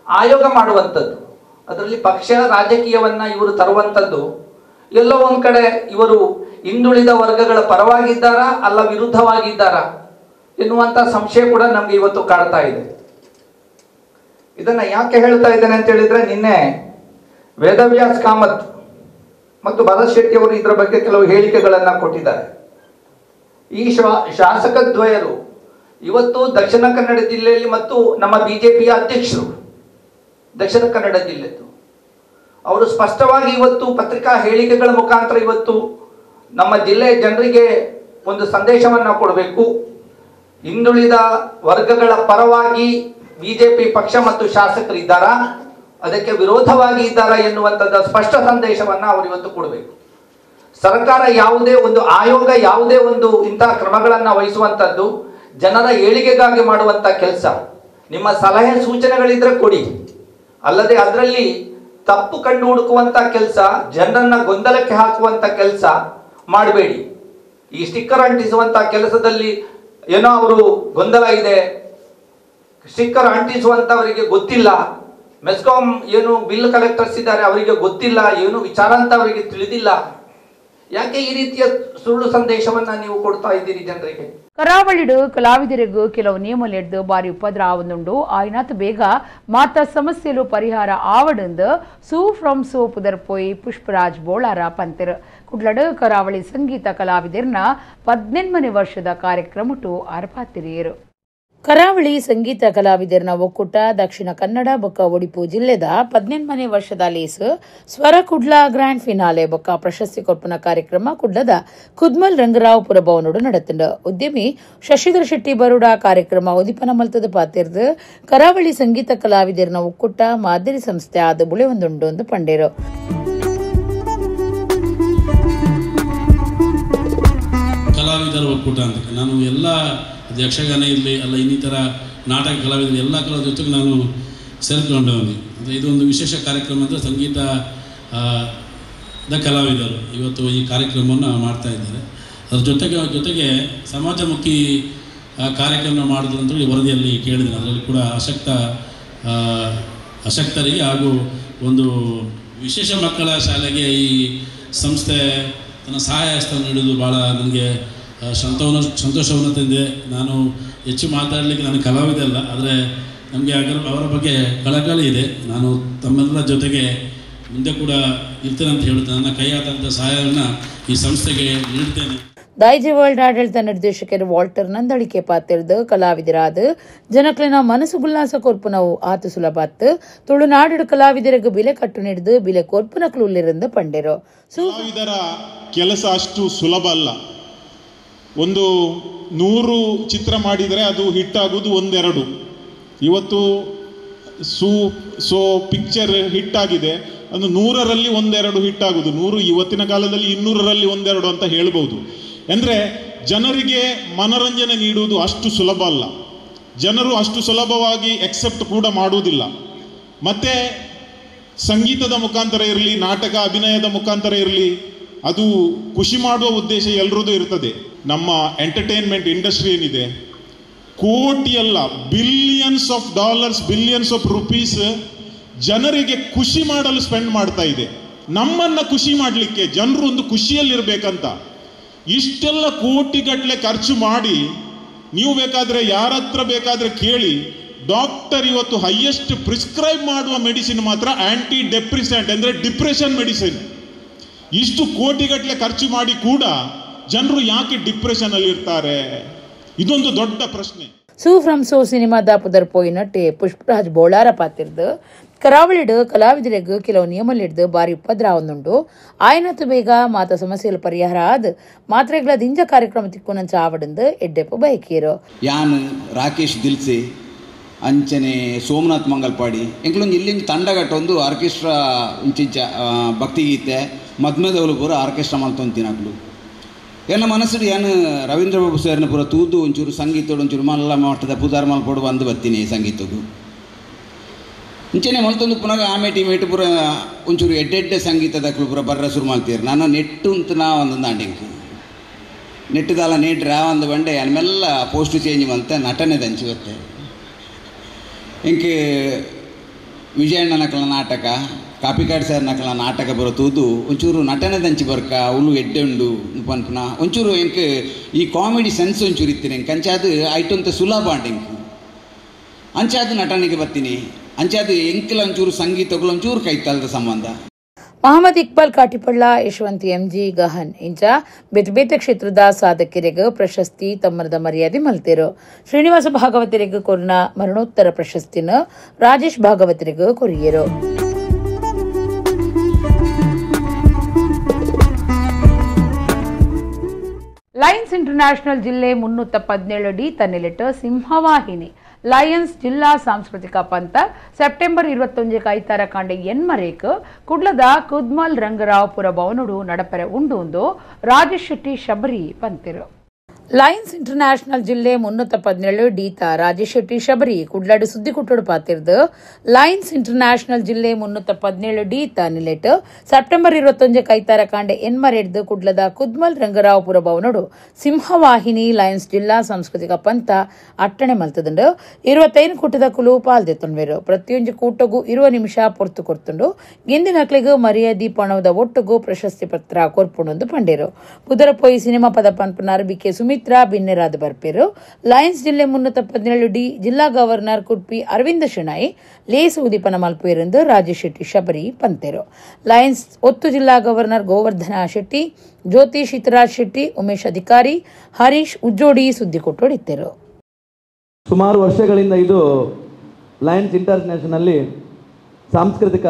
ಆಯೋಗ ಮಾಡುವಂಥದ್ದು. ಅದರಲ್ಲಿ ಪಕ್ಷ ರಾಜಕೀಯವನ್ನ ಇವರು ತರುವಂಥದ್ದು. ಎಲ್ಲೋ ಒಂದ್ ಕಡೆ ಇವರು ಹಿಂದುಳಿದ ವರ್ಗಗಳ ಪರವಾಗಿದ್ದಾರಾ ಅಲ್ಲ ವಿರುದ್ಧವಾಗಿದ್ದಾರಾ ಎನ್ನುವಂಥ ಸಂಶಯ ಕೂಡ ನಮ್ಗೆ ಇವತ್ತು ಕಾಡ್ತಾ ಇದೆ. ಇದನ್ನ ಯಾಕೆ ಹೇಳ್ತಾ ಇದ್ದೇನೆ ಅಂತ ಹೇಳಿದ್ರೆ, ನಿನ್ನೆ ವೇದವ್ಯಾಸ್ ಕಾಮತ್ ಮತ್ತು ಭರತ್ ಶೆಟ್ಟಿ ಅವರು ಇದರ ಬಗ್ಗೆ ಕೆಲವು ಹೇಳಿಕೆಗಳನ್ನ ಕೊಟ್ಟಿದ್ದಾರೆ. ಈ ಶಾಸಕದ್ವಯರು ಇವತ್ತು ದಕ್ಷಿಣ ಕನ್ನಡ ಜಿಲ್ಲೆಯಲ್ಲಿ ಮತ್ತು ನಮ್ಮ ಬಿಜೆಪಿಯ ಅಧ್ಯಕ್ಷರು ದಕ್ಷಿಣ ಕನ್ನಡ ಜಿಲ್ಲೆದ್ದು, ಅವರು ಸ್ಪಷ್ಟವಾಗಿ ಇವತ್ತು ಪತ್ರಿಕಾ ಹೇಳಿಕೆಗಳ ಮುಖಾಂತರ ಇವತ್ತು ನಮ್ಮ ಜಿಲ್ಲೆಯ ಜನರಿಗೆ ಒಂದು ಸಂದೇಶವನ್ನು ಕೊಡಬೇಕು. ಹಿಂದುಳಿದ ವರ್ಗಗಳ ಪರವಾಗಿ ಬಿಜೆಪಿ ಪಕ್ಷ ಮತ್ತು ಶಾಸಕರಿದ್ದಾರಾ, ಅದಕ್ಕೆ ವಿರೋಧವಾಗಿ ಇದ್ದಾರಾ ಎನ್ನುವಂಥದ್ದು ಸ್ಪಷ್ಟ ಸಂದೇಶವನ್ನು ಅವರು ಇವತ್ತು ಕೊಡಬೇಕು. ಸರ್ಕಾರ ಯಾವುದೇ ಒಂದು ಆಯೋಗ ಯಾವುದೇ ಒಂದು ಇಂತಹ ಕ್ರಮಗಳನ್ನು ವಹಿಸುವಂಥದ್ದು ಜನರ ಏಳಿಗೆಗಾಗಿ ಮಾಡುವಂಥ ಕೆಲಸ. ನಿಮ್ಮ ಸಲಹೆ ಸೂಚನೆಗಳಿದ್ರೆ ಕೊಡಿ, ಅಲ್ಲದೆ ಅದರಲ್ಲಿ ತಪ್ಪು ಕಂಡು ಹುಡುಕುವಂಥ ಕೆಲಸ, ಜನರನ್ನ ಗೊಂದಲಕ್ಕೆ ಹಾಕುವಂಥ ಕೆಲಸ ಮಾಡಬೇಡಿ. ಈ ಸ್ಟಿಕ್ಕರ್ ಅಂಟಿಸುವಂಥ ಕೆಲಸದಲ್ಲಿ ಏನೋ ಅವರು ಗೊಂದಲ ಇದೆ, ಸ್ಟಿಕ್ಕರ್ ಅಂಟಿಸುವಂಥವರಿಗೆ ಗೊತ್ತಿಲ್ಲ, ಮೆಸ್ಕಾಂ ಏನು ಬಿಲ್ ಕಲೆಕ್ಟರ್ಸ್ ಇದ್ದಾರೆ ಅವರಿಗೆ ಗೊತ್ತಿಲ್ಲ, ಏನು ವಿಚಾರ ಅಂತ ಅವರಿಗೆ ತಿಳಿದಿಲ್ಲ. ಯಾಕೆ ಈ ರೀತಿಯ ಸುಳ್ಳು ಸಂದೇಶವನ್ನ ನೀವು ಕೊಡ್ತಾ ಇದ್ದೀರಿ ಜನರಿಗೆ? ಕರಾವಳಿಡು ಕಲಾವಿದರಿಗೂ ಕೆಲವು ನಿಯಮಲೆಡ್ದು ಬಾರಿ ಉಪದ್ರ ಆವೊಂದುಂಡು. ಆಯ್ನಾತ್ ಬೇಗ ಮಾತ ಸಮಸ್ಯೆಲು ಪರಿಹಾರ ಆವಡಂದು ಸೂ ಫ್ರಮ್ ಸೋ ಪುದರ್ಪೋಯಿ ಪುಷ್ಪರಾಜ್ ಬೋಳಾರ ಪಂತೆರು. ಕುಡ್ಲಡು ಕರಾವಳಿ ಸಂಗೀತ ಕಲಾವಿದರ್ನ 18ನೇ ವರ್ಷದ ಕಾರ್ಯಕ್ರಮಟು ಆರ್ಪಾತಿರಿಯರು. ಕರಾವಳಿ ಸಂಗೀತ ಕಲಾವಿದರ್ನ ಒಕ್ಕೂಟ ದಕ್ಷಿಣ ಕನ್ನಡ ಬೊಕ್ಕ ಒಡಿಪು ಜಿಲ್ಲೆದ 18ನೇ ವರ್ಷದ ಲೇಸು ಸ್ವರ ಕುಡ್ಲ ಗ್ರ್ಯಾಂಡ್ ಫಿನಾಲೆ ಬೊಕ್ಕ ಪ್ರಶಸ್ತಿ ಕೊರ್ಪುನ ಕಾರ್ಯಕ್ರಮ ಕುಡ್ಲದ ಕುದ್ಮಲ್ ರಂಗರಾವ್ ಪುರಭವನೋಡು ನಡೆತುಂಡು. ಉದ್ಯಮಿ ಶಶಿಧರ ಶೆಟ್ಟಿ ಬರುಡ ಕಾರ್ಯಕ್ರಮ ಉದಿಪನ ಮಲ್ತದ ಪಾತಿರ್ದು ಕರಾವಳಿ ಸಂಗೀತ ಕಲಾವಿದರ್ನ ಒಕ್ಕೂಟ ಮಾದರಿ ಸಂಸ್ಥೆ ಆದ ಬುಳೆಯೊಂದುಂಡು ಎಂದು ಪಂಡೇರು. ಕಲಾವಿದರ ಒಕ್ಕೂಟ ಅಂತ ನಾನು ಎಲ್ಲ ಯಕ್ಷಗಾನ ಇರಲಿ ಅಲ್ಲ ಇನ್ನಿತರ ನಾಟಕ ಕಲಾವಿದರು ಎಲ್ಲ ಕಲಾವಿದರ ಜೊತೆಗೆ ನಾನು ಸೇರಿಕೊಂಡವನಿ. ಅಂದರೆ ಇದೊಂದು ವಿಶೇಷ ಕಾರ್ಯಕ್ರಮ ಅಂದರೆ ಸಂಗೀತ the ಕಲಾವಿದರು ಇವತ್ತು ಈ ಕಾರ್ಯಕ್ರಮವನ್ನು ಮಾಡ್ತಾ ಇದ್ದಾರೆ. ಅದರ ಜೊತೆಗೆ ಸಮಾಜಮುಖಿ ಕಾರ್ಯಕ್ರಮ ಮಾಡಿದ್ರು ಅಂತೇಳಿ ವರದಿಯಲ್ಲಿ ಕೇಳಿದ್ದೇನೆ. ಅದರಲ್ಲಿ ಕೂಡ ಅಶಕ್ತರಿಗೆ ಹಾಗೂ ಒಂದು ವಿಶೇಷ ಮಕ್ಕಳ ಶಾಲೆಗೆ ಈ ಸಂಸ್ಥೆ ತನ್ನ ಸಹಾಯ ಹಸ್ತ ನೀಡೋದು ಭಾಳ ನನಗೆ ಸಂತೋಷವನ್ನು ತಂದೆ. ನಾನು ಹೆಚ್ಚು ಮಾತಾಡಲಿಕ್ಕೆ ನಾನು ಕಲಾವಿದ ಅಲ್ಲ, ಆದರೆ ನಮಗೆ ಅವರ ಬಗ್ಗೆ ಕಳಕಳಿ ಇದೆ. ನಾನು ತಮ್ಮೆಲ್ಲರ ಜೊತೆಗೆ ಮುಂದೆ ಕೂಡ ಇರ್ತೇನೆ ಅಂತ ಹೇಳುತ್ತೇನೆ. ನನ್ನ ಕೈಯಾದಂಥ ಸಹಾಯವನ್ನು ಈ ಸಂಸ್ಥೆಗೆ ನೀಡ್ತೇನೆ. ದಾಯ್ಜಿ ವರ್ಲ್ಡ್ ಆಡಳಿತ ನಿರ್ದೇಶಕರು ವಾಲ್ಟರ್ ನಂದಳಿಕೆ ಪಾತಿರ್ದು ಕಲಾವಿದರಾದ ಜನಕ್ಲಿನ ಮನಸ್ಸು ಉಲ್ಲಾಸ ಕೊರ್ಪುನವು ಆತು ಸುಲಭಾತ್ ತುಳುನಾಡು ಕಲಾವಿದರಿಗೆ ಬಿಲೆ ಕಟ್ಟು ನೀಡಿದು ಬಿಲೆ ಕೊರ್ಪುನಕ್ಲುಲ್ಲಿರಂದು ಪಂಡೆರು. ಕಲಾವಿದರ ಕೆಲಸ ಅಷ್ಟು ಸುಲಭ ಅಲ್ಲ. ಒಂದು 100 ಚಿತ್ರ ಮಾಡಿದರೆ ಅದು ಹಿಟ್ಟಾಗುವುದು ಒಂದೆರಡು. ಇವತ್ತು ಸೋ ಪಿಕ್ಚರ್ ಹಿಟ್ಟಾಗಿದೆ, ಅದು 100ರಲ್ಲಿ ಒಂದೆರಡು ಹಿಟ್ಟಾಗುವುದು. 100 ಇವತ್ತಿನ ಕಾಲದಲ್ಲಿ 200ರಲ್ಲಿ ಒಂದೆರಡು ಅಂತ ಹೇಳ್ಬೋದು. ಅಂದರೆ ಜನರಿಗೆ ಮನರಂಜನೆ ನೀಡುವುದು ಅಷ್ಟು ಸುಲಭ ಅಲ್ಲ, ಜನರು ಅಷ್ಟು ಸುಲಭವಾಗಿ ಎಕ್ಸೆಪ್ಟ್ ಕೂಡ ಮಾಡುವುದಿಲ್ಲ. ಮತ್ತು ಸಂಗೀತದ ಮುಖಾಂತರ ಇರಲಿ, ನಾಟಕ ಅಭಿನಯದ ಮುಖಾಂತರ ಇರಲಿ, ಅದು ಖುಷಿ ಮಾಡುವ ಉದ್ದೇಶ ಎಲ್ಲರದ್ದು ಇರ್ತದೆ. ನಮ್ಮ ಎಂಟರ್ಟೈನ್ಮೆಂಟ್ ಇಂಡಸ್ಟ್ರಿ ಏನಿದೆ, ಕೋಟಿಯಲ್ಲ billions of dollars, billions of rupees ಜನರಿಗೆ ಖುಷಿ ಮಾಡಲು ಸ್ಪೆಂಡ್ ಮಾಡ್ತಾ ಇದೆ. ನಮ್ಮನ್ನು ಖುಷಿ ಮಾಡಲಿಕ್ಕೆ, ಜನರು ಒಂದು ಖುಷಿಯಲ್ಲಿರಬೇಕಂತ ಇಷ್ಟೆಲ್ಲ ಕೋಟಿಗಟ್ಟಲೆ ಖರ್ಚು ಮಾಡಿ, ನೀವು ಬೇಕಾದರೆ ಯಾರ ಹತ್ರ ಬೇಕಾದರೆ ಕೇಳಿ, Doctor ಇವತ್ತು ಹೈಯೆಸ್ಟ್ ಪ್ರಿಸ್ಕ್ರೈಬ್ ಮಾಡುವ ಮೆಡಿಸಿನ್ ಮಾತ್ರ ಆ್ಯಂಟಿ ಡೆಪ್ರಿಸೆಂಟ್, ಅಂದರೆ ಡಿಪ್ರೆಷನ್ ಮೆಡಿಸಿನ್. ಇಷ್ಟು ಕೋಟಿಗಟ್ಟಲೆ ಖರ್ಚು ಮಾಡಿ ಕೂಡ ಜನರು ಯಾಕೆ ಡಿಪ್ರೆಷನ್ ಅಲ್ಲಿ ಇರ್ತಾರೆ? ಇದೊಂದು ದೊಡ್ಡ ಪ್ರಶ್ನೆ. ಸೂ ಫ್ರಮ್ ಸೋ ಸಿನಿಮಾದ ಪುದರ್ ಪೋಯಿನಟ್ಟೆ ಪುಷ್ಪರಾಜ್ ಬೋಳಾರ ಪಾತಿರ್ದು ಕರಾವಳಿಡು ಕಲಾವಿದರಿಗೂ ಕೆಲವು ನಿಯಮಲಿಡ್ದು ಬಾರಿ ಉಪದ್ರಾವೊಂದುಂಡು. ಆಯನತ್ತು ಬೇಗ ಮಾತ ಸಮಸ್ಯೆಗಳ ಪರಿಹಾರ ಆದ್ ಮಾತ್ರೆಗಳ ದಿಂಜ ಕಾರ್ಯಕ್ರಮ ತಿಕ್ಕುನಂಚ ಆವಡಂದು ಎಡ್ಡೆಪ್ಪು ಬಯಕೀರು. ಯಾನ್ ರಾಕೇಶ್ ದಿಲ್ಸೆ ಅಂಚನೆ ಸೋಮನಾಥ್ ಮಂಗಲ್ಪಾಡಿ ಎಂಕ್ಲೊಂದು ಇಲ್ಲಿಂದ ತಂಡಗಟ್ಟೊಂದು ಆರ್ಕೆಸ್ಟ್ರಾ ಇಂಚಿಂಚ ಭಕ್ತಿಗೀತೆ ಮದ್ಮದವಲು ಪೂರ ಆರ್ಕೆಸ್ಟ್ರಾ ಮಲ್ತೊಂತಿನಕ್ಲು. ಎನ್ನ ಮನಸ್ಸು ಏನು ರವೀಂದ್ರ ಬಾಬು ಸರ್ನ ಪೂರ ತೂದು ಒಂಚೂರು ಸಂಗೀತೋಡು ಒಂಚೂರು ಮಲ್ಲ ಮಟ್ಟದ ಪುದಾರ್ ಮಲ್ಪೋಡು ಬಂದು ಬತ್ತೀನಿ ಸಂಗೀತದ್ದು. ಇಂಚನೆ ಮಲ್ತೊಂದು ಪುನಃ ಆಮೇಟಿ ಮೇಟು ಪೂರ ಒಂಚೂರು ಎಡ್ಡೆಡ್ಡೆ ಸಂಗೀತದಕ್ಲು ಪೂರ ಬರ್ರ ಶುರು ಮಾಡ್ತೀರಿ. ನಾನು ನೆಟ್ಟು ಅಂತ ನಾ ಒಂದು ದಾಂಡಿಂಕ್ ನೆಟ್ಟದಲ್ಲ ನೇಟ್ರೆ ಆ ಒಂದು ಬಂಡೆ ಅನ್ಮೆಲ್ಲ ಪೋಸ್ಟು ಚೇಂಜ್ ಮಂತ ನಟನೆ ದಂಚಿ ಬತ್ತೆ. ಇಂಕೆ ವಿಜಯಣ್ಣನಕಲ ನಾಟಕ ಕಾಪಿಕಾಡ್ ಸರ್ ನಕಲ ನಾಟಕ ಬರೋ ತೂದು ಒಂಚೂರು ನಟನೆ ದಂಚಿ ಬರ್ಕ ಅವಳು ಎಡ್ಡೆ ಉಂಡು ಪನ್ಪುನ ಒಂಚೂರು ಎಂಕ್ ಈ ಕಾಮಿಡಿ ಸೆನ್ಸ್ ಒಂಚೂರು ಇತ್ತೀನಿ ಎಂಕ್ ಅಂಚಾದು ಐಟೊಂತ ಸುಲಭ ಅಂಡ್ ಎಂಕ್ ಅಂಚಾದು ನಟನೆಗೆ ಬರ್ತೀನಿ. ಅಂಚಾದು ಎಂಕಲ ಒಂಚೂರು ಸಂಗೀತಗಳು ಒಂಚೂರು ಕೈತಲ್ದ ಸಂಬಂಧ. ಮಹಮ್ಮದ್ ಇಕ್ಬಾಲ್ ಕಾಟಿಪಳ್ಳ, ಯಶವಂತ್ ಎಂಜಿ ಗಹನ್ ಇಂಚ ಬೇತೆ ಬೇತೆ ಕ್ಷೇತ್ರದ ಸಾಧಕರಿಗೆ ಪ್ರಶಸ್ತಿ ತಮ್ಮರದ ಮರ್ಯಾದೆ ಮಲ್ತಿರು. ಶ್ರೀನಿವಾಸ ಭಾಗವತರಿಗೆ ಕೊರ್ನ ಮರಣೋತ್ತರ ಪ್ರಶಸ್ತಿನ ರಾಜೇಶ್ ಭಾಗವತರಿಗೆ ಕೊರಿಯರು. ಲಯನ್ಸ್ ಇಂಟರ್ನ್ಯಾಷನಲ್ ಜಿಲ್ಲೆ 317 ಡಿ ತನ್ನಿಲೆಟ್ ಸಿಂಹವಾಹಿನಿ ಲಯನ್ಸ್ ಜಿಲ್ಲಾ ಸಾಂಸ್ಕೃತಿಕ ಪಂಥ ಸೆಪ್ಟೆಂಬರ್ 21 ಐತಾರ ಕಾಂಡೆ ಎನ್ಮರೇಕ್ ಕುಡ್ಲದ ಕುದ್ಮಲ್ ರಂಗರಾವ್ಪುರ ಭವನುಡು ನಡಪರೆ ಉಂಡು ರಾಜೇಶ್ ಶೆಟ್ಟಿ ಶಬರಿ ಪಂತಿರು. ಲಯನ್ಸ್ ಇಂಟರ್ನ್ಯಾಷನಲ್ ಜಿಲ್ಲೆ 317 ಡೀತ ರಾಜೇಶ್ ಶೆಟ್ಟಿ ಶಬರಿ ಕುಡ್ಲಾಡು ಸುದ್ದಿ ಕುಟ್ಟೋಡು ಪಾತಿರ್ದು ಲಯನ್ಸ್ ಇಂಟರ್ನ್ಯಾಷನಲ್ ಜಿಲ್ಲೆ 317 ಡೀತ ನಿಲೆಟ್ ಸೆಪ್ಟೆಂಬರ್ 21 ಕೈತಾರ ಕಾಂಡೆ ಎನ್ಮರೆಡ್ದು ಕುಡ್ಲದ ಕುದ್ಮಲ್ ರಂಗರಾವ್ಪುರ ಭವನೋಡು ಸಿಂಹವಾಹಿನಿ ಲಯನ್ಸ್ ಜಿಲ್ಲಾ ಸಾಂಸ್ಕೃತಿಕ ಪಂಥ ಅಟ್ಟಣೆ ಮಲ್ತದಂಡು. 25 ಕೂಟದ ಕುಲು ಪಾಲ್ದೆತ್ತೊಂಡ್ವೇರು. ಪ್ರತಿಯೊಂದು ಕೂಟಗೂ 20 ನಿಮಿಷ ಪೊರ್ತು ಕೊರ್ತುಂಡು. ಗೆಂದಿನಕ್ಲೆಗ್ ಮರ್ಯಾದಿ ಪಣವದ ಒಟ್ಟುಗು ಪ್ರಶಸ್ತಿ ಪತ್ರ ಕೊರ್ಪುಂಡು ಪಂಡೇರು. ಪುದರಪೋಯಿ ಸಿನಿಮಾ ಪದ ಪನ್ಪುನಾರ್ ಬಿಕೆ ಸುಮಿತ್ ಬಿನ್ನೆರಾದ ಬರ್ಪೇರು. ಲಯನ್ಸ್ ಜಿಲ್ಲೆ 317 ಡಿ ಜಿಲ್ಲಾ ಗವರ್ನರ್ ಕುಡ್ಪಿ ಅರವಿಂದ ಶೆಣೈ ಲೇಸು ಉದೀಪನ ಮಲ್ಪುವೆರೆಂದು ರಾಜೇಶ್ ಶೆಟ್ಟಿ ಶಬರಿ ಪಂತೆರು. ಲಯನ್ಸ್ ಒತ್ತು ಜಿಲ್ಲಾ ಗವರ್ನರ್ ಗೋವರ್ಧನ ಶೆಟ್ಟಿ, ಜ್ಯೋತಿ ಶಿತರಾಜ್ ಶೆಟ್ಟಿ, ಉಮೇಶ್ ಅಧಿಕಾರಿ, ಹರೀಶ್ ಉಜ್ಜೋಡಿ ಸುದ್ದಿ ಕೊಟ್ಟೋಡಿದ್ದರು. ಸುಮಾರು ವರ್ಷಗಳಿಂದ ಇದು ಲಯನ್ಸ್ ಇಂಟರ್ನ್ಯಾಷನಲ್ಲಿ ಸಾಂಸ್ಕೃತಿಕ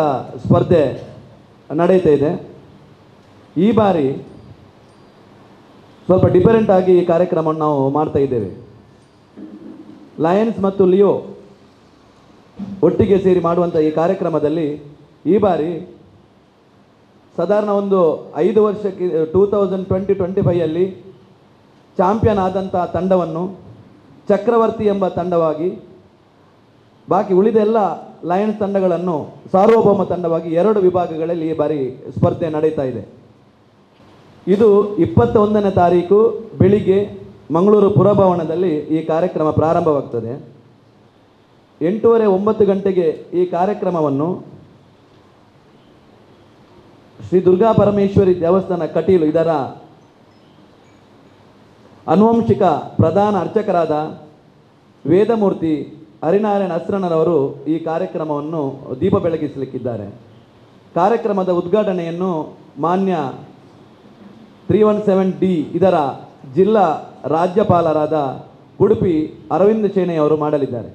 ಸ್ಪರ್ಧೆ ನಡೆಯುತ್ತಾ ಇದೆ. ಈ ಬಾರಿ ಸ್ವಲ್ಪ ಡಿಫರೆಂಟ್ ಆಗಿ ಈ ಕಾರ್ಯಕ್ರಮವನ್ನು ನಾವು ಮಾಡ್ತಾ ಇದ್ದೇವೆ. ಲಯನ್ಸ್ ಮತ್ತು ಲಿಯೋ ಒಟ್ಟಿಗೆ ಸೇರಿ ಮಾಡುವಂಥ ಈ ಕಾರ್ಯಕ್ರಮದಲ್ಲಿ ಈ ಬಾರಿ ಸಾಧಾರಣ ಒಂದು 5 ವರ್ಷಕ್ಕೆ 2020-25 ಚಾಂಪಿಯನ್ ಆದಂಥ ತಂಡವನ್ನು ಚಕ್ರವರ್ತಿ ಎಂಬ ತಂಡವಾಗಿ, ಬಾಕಿ ಉಳಿದೆಲ್ಲ ಲಯನ್ಸ್ ತಂಡಗಳನ್ನು ಸಾರ್ವಭೌಮ ತಂಡವಾಗಿ 2 ವಿಭಾಗಗಳಲ್ಲಿ ಈ ಬಾರಿ ಸ್ಪರ್ಧೆ ನಡೀತಾ ಇದೆ. ಇದು 21ನೇ ತಾರೀಕು ಬೆಳಿಗ್ಗೆ ಮಂಗಳೂರು ಪುರಭವನದಲ್ಲಿ ಈ ಕಾರ್ಯಕ್ರಮ ಪ್ರಾರಂಭವಾಗ್ತದೆ. 8:30-9 ಗಂಟೆಗೆ ಈ ಕಾರ್ಯಕ್ರಮವನ್ನು ಶ್ರೀ ದುರ್ಗಾ ಪರಮೇಶ್ವರಿ ದೇವಸ್ಥಾನ ಕಟೀಲು ಇದರ ಅನುವಂಶಿಕ ಪ್ರಧಾನ ಅರ್ಚಕರಾದ ವೇದಮೂರ್ತಿ ಹರಿನಾರಾಯಣ ಅಸ್ರಣ್ಣರವರು ಈ ಕಾರ್ಯಕ್ರಮವನ್ನು ದೀಪ ಬೆಳಗಿಸಲಿಕ್ಕಿದ್ದಾರೆ. ಕಾರ್ಯಕ್ರಮದ ಉದ್ಘಾಟನೆಯನ್ನು ಮಾನ್ಯ 317 ಡಿ ಇದರ ಜಿಲ್ಲಾ ರಾಜ್ಯಪಾಲರಾದ ಉಡುಪಿ ಅರವಿಂದ ಶೆಣೈಯವರು ಮಾಡಲಿದ್ದಾರೆ.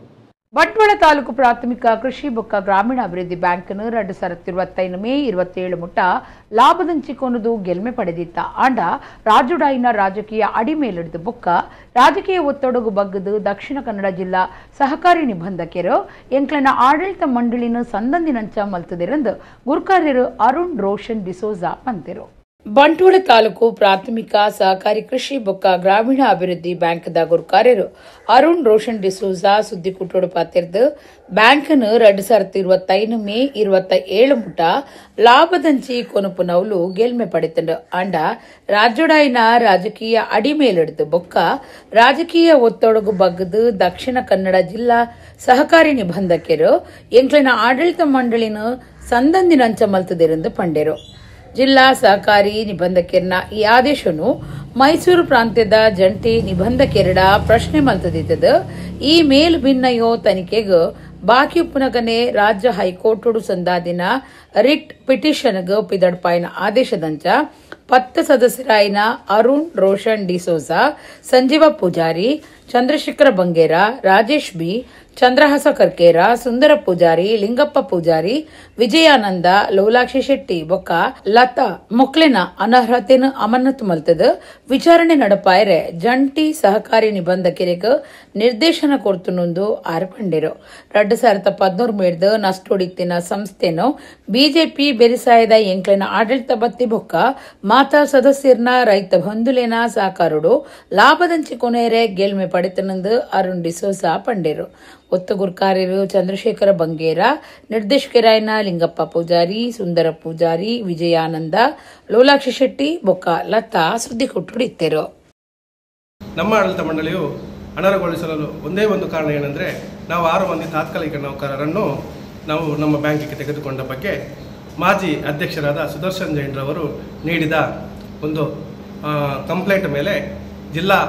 ಬಂಟ್ವಾಳ ತಾಲೂಕು ಪ್ರಾಥಮಿಕ ಕೃಷಿ ಬೊಕ್ಕ ಗ್ರಾಮೀಣ ಅಭಿವೃದ್ಧಿ ಬ್ಯಾಂಕ್ನ 2025 ಮೇ 27 ಮುಟ್ಟ ಲಾಭದಂಚಿಕೊನದು ಗೆಲ್ಮೆ ಪಡೆದಿತ್ತ. ಆಂಡ ರಾಜುಡಾಯಿನ ರಾಜಕೀಯ ಅಡಿಮೇಲಿಡಿದು ಬೊಕ್ಕ ರಾಜಕೀಯ ಒತ್ತಡಗು ಬಗ್ಗದು ದಕ್ಷಿಣ ಕನ್ನಡ ಜಿಲ್ಲಾ ಸಹಕಾರಿ ನಿಬಂಧಕರು ಎಂಕ್ಲನ ಆಡಳಿತ ಮಂಡಳಿನ ಸಂದಂದಿನಂಚ ಮಲ್ತದಿರಂದು ಗುರ್ಕಾರ್ಯರು ಅರುಣ್ ರೋಷನ್ ಡಿಸೋಜಾ ಪಂತೆರು. ಬಂಟ್ವಾಳ ತಾಲೂಕು ಪ್ರಾಥಮಿಕ ಸಹಕಾರಿ ಕೃಷಿ ಬೊಕ್ಕ ಗ್ರಾಮೀಣ ಅಭಿವೃದ್ಧಿ ಬ್ಯಾಂಕ್ದ ಗುರ್ಕಾರ್ಯರು ಅರುಣ್ ರೋಷನ್ ಡಿಸೋಜಾ ಸುದ್ದಿ ಕುಟ್ಟೋಡು ಪಾತಿರ್ದು ಬ್ಯಾಂಕ್ನ 2025 ಮೇ 27 ಮುಟ ಲಾಭದಂಚಿ ಕೊನಪುನವ್ಲು ಗೆಲ್ಮೆ ಪಡೆತಂಡು. ಆಂಡ ರಾಜ್ಯೋಡಾಯಿನ ರಾಜಕೀಯ ಅಡಿಮೇಲಿಡಿದು ಬೊಕ್ಕ ರಾಜಕೀಯ ಒತ್ತಡಗು ಬಗ್ಗದು ದಕ್ಷಿಣ ಕನ್ನಡ ಜಿಲ್ಲಾ ಸಹಕಾರಿ ನಿಬಂಧಕರು ಎಂಕ್ಲಿನ ಆಡಳಿತ ಮಂಡಳಿನ ಸಂದಂದಿನಂಚ ಮಲ್ತದಿರಂದು ಪಂಡೆರು. ಜಿಲ್ಲಾ ಸಹಕಾರಿ ನಿಬಂಧಕೆರ್ನ ಈ ಆದೇಶನು ಮೈಸೂರು ಪ್ರಾಂತ್ಯದ ಜಂಟಿ ನಿಬಂಧಕೆರಡ ಪ್ರಶ್ನೆ ಮಲ್ತದಿತ್ತದ. ಈ ಮೇಲ್ಭಿನ್ನಯೋ ತನಿಖೆಗ್ ಬಾಕಿ ಪುನಗನೆ ರಾಜ್ಯ ಹೈಕೋರ್ಟ್ ಸಂದಾದಿನ ರಿಟ್ ಪಿಟಿಷನ್ಗ್ ಪಿದಡ್ಪಾಯಿನ ಆದೇಶದಂಚ 10 ಸದಸ್ಯರಾಯಿನ ಅರುಣ್ ರೋಷನ್ ಡಿಸೋಜಾ, ಸಂಜೀವ ಪೂಜಾರಿ, ಚಂದ್ರಶೇಖರ ಬಂಗೇರ, ರಾಜೇಶ್ ಬಿ, ಚಂದ್ರಹಾಸ ಕರ್ಕೇರ, ಸುಂದರ ಪೂಜಾರಿ, ಲಿಂಗಪ್ಪ ಪೂಜಾರಿ, ವಿಜಯಾನಂದ, ಲೋಲಾಕ್ಷಿ ಶೆಟ್ಟಿ ಬೊಕ್ಕ ಲತಾ ಮೊಕ್ಲೆನ ಅನರ್ಹತೆನು ಅಮಾನತು ಮಲ್ತದ ವಿಚಾರಣೆ ನಡಪಾಯರೆ ಜಂಟಿ ಸಹಕಾರಿ ನಿಬಂಧಕರಿಗೆ ನಿರ್ದೇಶನ ಕೊರ್ತುನೊಂದು ಆರ್ಪಂಡಿರು. 2013 ಮೇಡ್ದ ನಷ್ಟೊಡಿತ್ತಿನ ಸಂಸ್ಥೆನು ಬಿಜೆಪಿ ಬೆರಿಸಾಯದ ಎಂಕ್ಲೆನ ಆಡಳಿತ ಬತ್ತಿ ಬೊಕ್ಕ ಮಾತಾ ಸದಸ್ಯರ್ನ ರೈತ ಬಂಧುಲೇನ ಸಹಕಾರುಡು ಲಾಭದಂಚಿ ಕೊನೆಯರೆ ಗೆಲ್ಮೆ ಪಡೆತನಂದು ಅರುಣ್ ಡಿಸೋಜಾ ಪಂಡೇರು. ಒತ್ತು ಗುರ್ಕಾರ್ಯರು ಚಂದ್ರಶೇಖರ ಬಂಗೇರ, ನಿರ್ದೇಶಕರಾಯನ ಲಿಂಗಪ್ಪ ಪೂಜಾರಿ, ಸುಂದರ ಪೂಜಾರಿ, ವಿಜಯಾನಂದ, ಲೋಲಾಕ್ಷಿ ಶೆಟ್ಟಿ ಬೊಕ್ಕ ಲತಾ ಸುದ್ದಿ ಕೊಟ್ಟುಡಿತ್ತೇರು. ನಮ್ಮ ಆಡಳಿತ ಮಂಡಳಿಯು ಅನರ್ಹಗೊಳಿಸಲು ಒಂದೇ ಒಂದು ಕಾರಣ ಏನೆಂದರೆ, ನಾವು 6 ಮಂದಿ ತಾತ್ಕಾಲಿಕ ನೌಕರರನ್ನು ನಾವು ನಮ್ಮ ಬ್ಯಾಂಕಿಗೆ ತೆಗೆದುಕೊಂಡ ಬಗ್ಗೆ ಮಾಜಿ ಅಧ್ಯಕ್ಷರಾದ ಸುದರ್ಶನ್ ಜೈನ್ರವರು ನೀಡಿದ ಒಂದು ಕಂಪ್ಲೇಂಟ್ ಮೇಲೆ ಜಿಲ್ಲಾ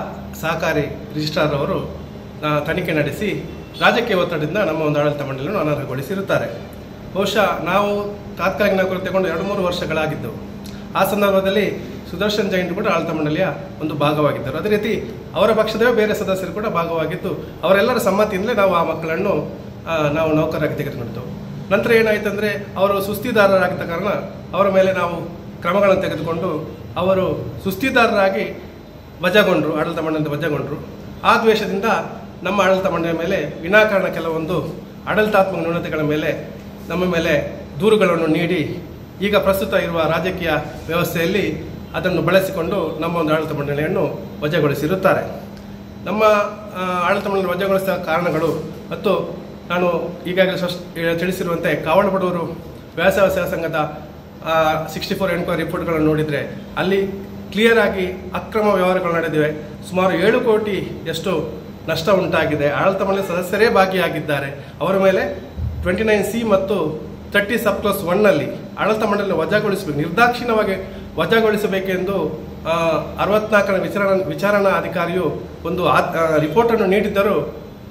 ಸಹಕಾರಿ ರಿಜಿಸ್ಟ್ರಾರ್ ಅವರು ತನಿಖೆ ನಡೆಸಿ ರಾಜಕೀಯ ಒತ್ತಡದಿಂದ ನಮ್ಮ ಒಂದು ಆಡಳಿತ ಮಂಡಳಿಯನ್ನು ಅನರ್ಹಗೊಳಿಸಿರುತ್ತಾರೆ. ಬಹುಶಃ ನಾವು ತಾತ್ಕಾಲಿಕ ನೌಕರರು ತೆಗೊಂಡು 2-3 ವರ್ಷಗಳಾಗಿದ್ದವು. ಆ ಸಂದರ್ಭದಲ್ಲಿ ಸುದರ್ಶನ್ ಜೈನ್ ಕೂಡ ಆಡಳಿತ ಮಂಡಳಿಯ ಒಂದು ಭಾಗವಾಗಿದ್ದರು. ಅದೇ ರೀತಿ ಅವರ ಪಕ್ಷದ ಬೇರೆ ಸದಸ್ಯರು ಕೂಡ ಭಾಗವಾಗಿದ್ದು ಅವರೆಲ್ಲರ ಸಮ್ಮತಿಯಿಂದಲೇ ನಾವು ಆ ಮಕ್ಕಳನ್ನು ನಾವು ನೌಕರರಾಗಿ ತೆಗೆದುಕೊಂಡಿದ್ದೆವು. ನಂತರ ಏನಾಯಿತಂದರೆ, ಅವರು ಸುಸ್ತಿದಾರರಾಗಿದ್ದ ಕಾರಣ ಅವರ ಮೇಲೆ ನಾವು ಕ್ರಮಗಳನ್ನು ತೆಗೆದುಕೊಂಡು ಅವರು ಸುಸ್ತಿದಾರರಾಗಿ ವಜಾಗೊಂಡರು, ಆಡಳಿತ ಮಂಡಳಿಯಿಂದ ವಜಾಗೊಂಡರು. ಆ ದ್ವೇಷದಿಂದ ನಮ್ಮ ಆಡಳಿತ ಮಂಡಳಿಯ ಮೇಲೆ ವಿನಾಕಾರಣ ಕೆಲವೊಂದು ಆಡಳಿತಾತ್ಮಕ ನ್ಯೂನತೆಗಳ ಮೇಲೆ ನಮ್ಮ ಮೇಲೆ ದೂರುಗಳನ್ನು ನೀಡಿ ಈಗ ಪ್ರಸ್ತುತ ಇರುವ ರಾಜಕೀಯ ವ್ಯವಸ್ಥೆಯಲ್ಲಿ ಅದನ್ನು ಬಳಸಿಕೊಂಡು ನಮ್ಮ ಒಂದು ಆಡಳಿತ ಮಂಡಳಿಯನ್ನು ವಜಾಗೊಳಿಸಿರುತ್ತಾರೆ. ನಮ್ಮ ಆಡಳಿತ ಮಂಡಳಿ ವಜಾಗೊಳಿಸಿದ ಕಾರಣಗಳು ಮತ್ತು ನಾನು ಈಗಾಗಲೇ ತಿಳಿಸಿರುವಂತೆ ಕಾವಲುಬಡವರು ವ್ಯವಸಾಯ ಸೇವಾ ಸಂಘದ 64 ಎನ್ಕ್ವೈರಿ ರಿಪೋರ್ಟ್ಗಳನ್ನು ನೋಡಿದರೆ ಅಲ್ಲಿ ಕ್ಲಿಯರ್ ಆಗಿ ಅಕ್ರಮ ವ್ಯವಹಾರಗಳು ನಡೆದಿವೆ. ಸುಮಾರು 7 ಕೋಟಿಯಷ್ಟು ನಷ್ಟ ಉಂಟಾಗಿದೆ. ಆಡಳಿತ ಮಂಡಳಿ ಸದಸ್ಯರೇ ಭಾಗಿಯಾಗಿದ್ದಾರೆ. ಅವರ ಮೇಲೆ 29C ಮತ್ತು 30(1) ಆಡಳಿತ ಮಂಡಳಿಯನ್ನು ವಜಾಗೊಳಿಸಬೇಕು, ನಿರ್ದಾಕ್ಷಿಣ್ಯವಾಗಿ ವಜಾಗೊಳಿಸಬೇಕೆಂದು 64ನೇ ವಿಚಾರಣಾ ಅಧಿಕಾರಿಯು ಒಂದು ರಿಪೋರ್ಟನ್ನು ನೀಡಿದ್ದರೂ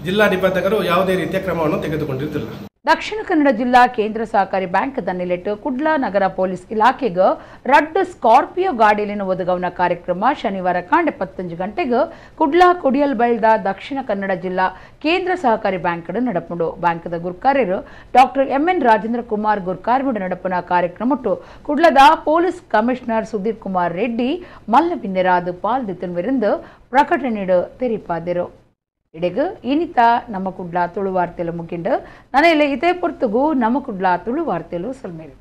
ಜಿಲ್ಲಾ ನಿಬಂಧಕರು ಯಾವುದೇ ರೀತಿಯ ಕ್ರಮವನ್ನು ತೆಗೆದುಕೊಂಡಿದ್ದಿಲ್ಲ. ದಕ್ಷಿಣ ಕನ್ನಡ ಜಿಲ್ಲಾ ಕೇಂದ್ರ ಸಹಕಾರಿ ಬ್ಯಾಂಕ್ ದನ್ನಿಲೆಟ್ಟು ಕುಡ್ಲ ನಗರ ಪೊಲೀಸ್ ಇಲಾಖೆಗೆ ರಡ್ಡು ಸ್ಕಾರ್ಪಿಯೋ ಗಾಡಿಲಿನ ಒದಗವನ ಕಾರ್ಯಕ್ರಮ ಶನಿವಾರ ಕಾಂಡೆ 15 ಗಂಟೆಗೆ ಕುಡ್ಲ ಕೊಡಿಯಲ್ಬೈಲ್ದ ದಕ್ಷಿಣ ಕನ್ನಡ ಜಿಲ್ಲಾ ಕೇಂದ್ರ ಸಹಕಾರಿ ಬ್ಯಾಂಕ್ ನಡಪುಂಡು. ಬ್ಯಾಂಕ್ದ ಗುರ್ಕಾರ್ಯರು ಡಾಕ್ಟರ್ ಎಂಎನ್ ರಾಜೇಂದ್ರ ಕುಮಾರ್ ಗುರ್ಕಾರ್ಮಿಡು ನಡಪುನ ಕಾರ್ಯಕ್ರಮಟ್ಟು ಕುಡ್ಲದ ಪೊಲೀಸ್ ಕಮಿಷನರ್ ಸುಧೀರ್ ಕುಮಾರ್ ರೆಡ್ಡಿ ಮಲ್ಲಬಿನ್ನೆರಾದ ಪಾಲ್ದಿತ್ತನ್ವಿருந்து ಪ್ರಕಟಣೆಡು ತೆರಿಪಾದರು. ಇಡೆಗು ಇನಿತ ನಮ್ಮ ಕುಡ್ಲ ತುಳು ವಾರ್ತೆಲು ಮುಗಿಂಡು. ನನಗೆ ಇದೇ ಪೊರ್ತುಗು ನಮ್ಮ ಕುಡ್ಲ ತುಳು ವಾರ್ತೆಲು ಸೊಲ್ಮೇಲು.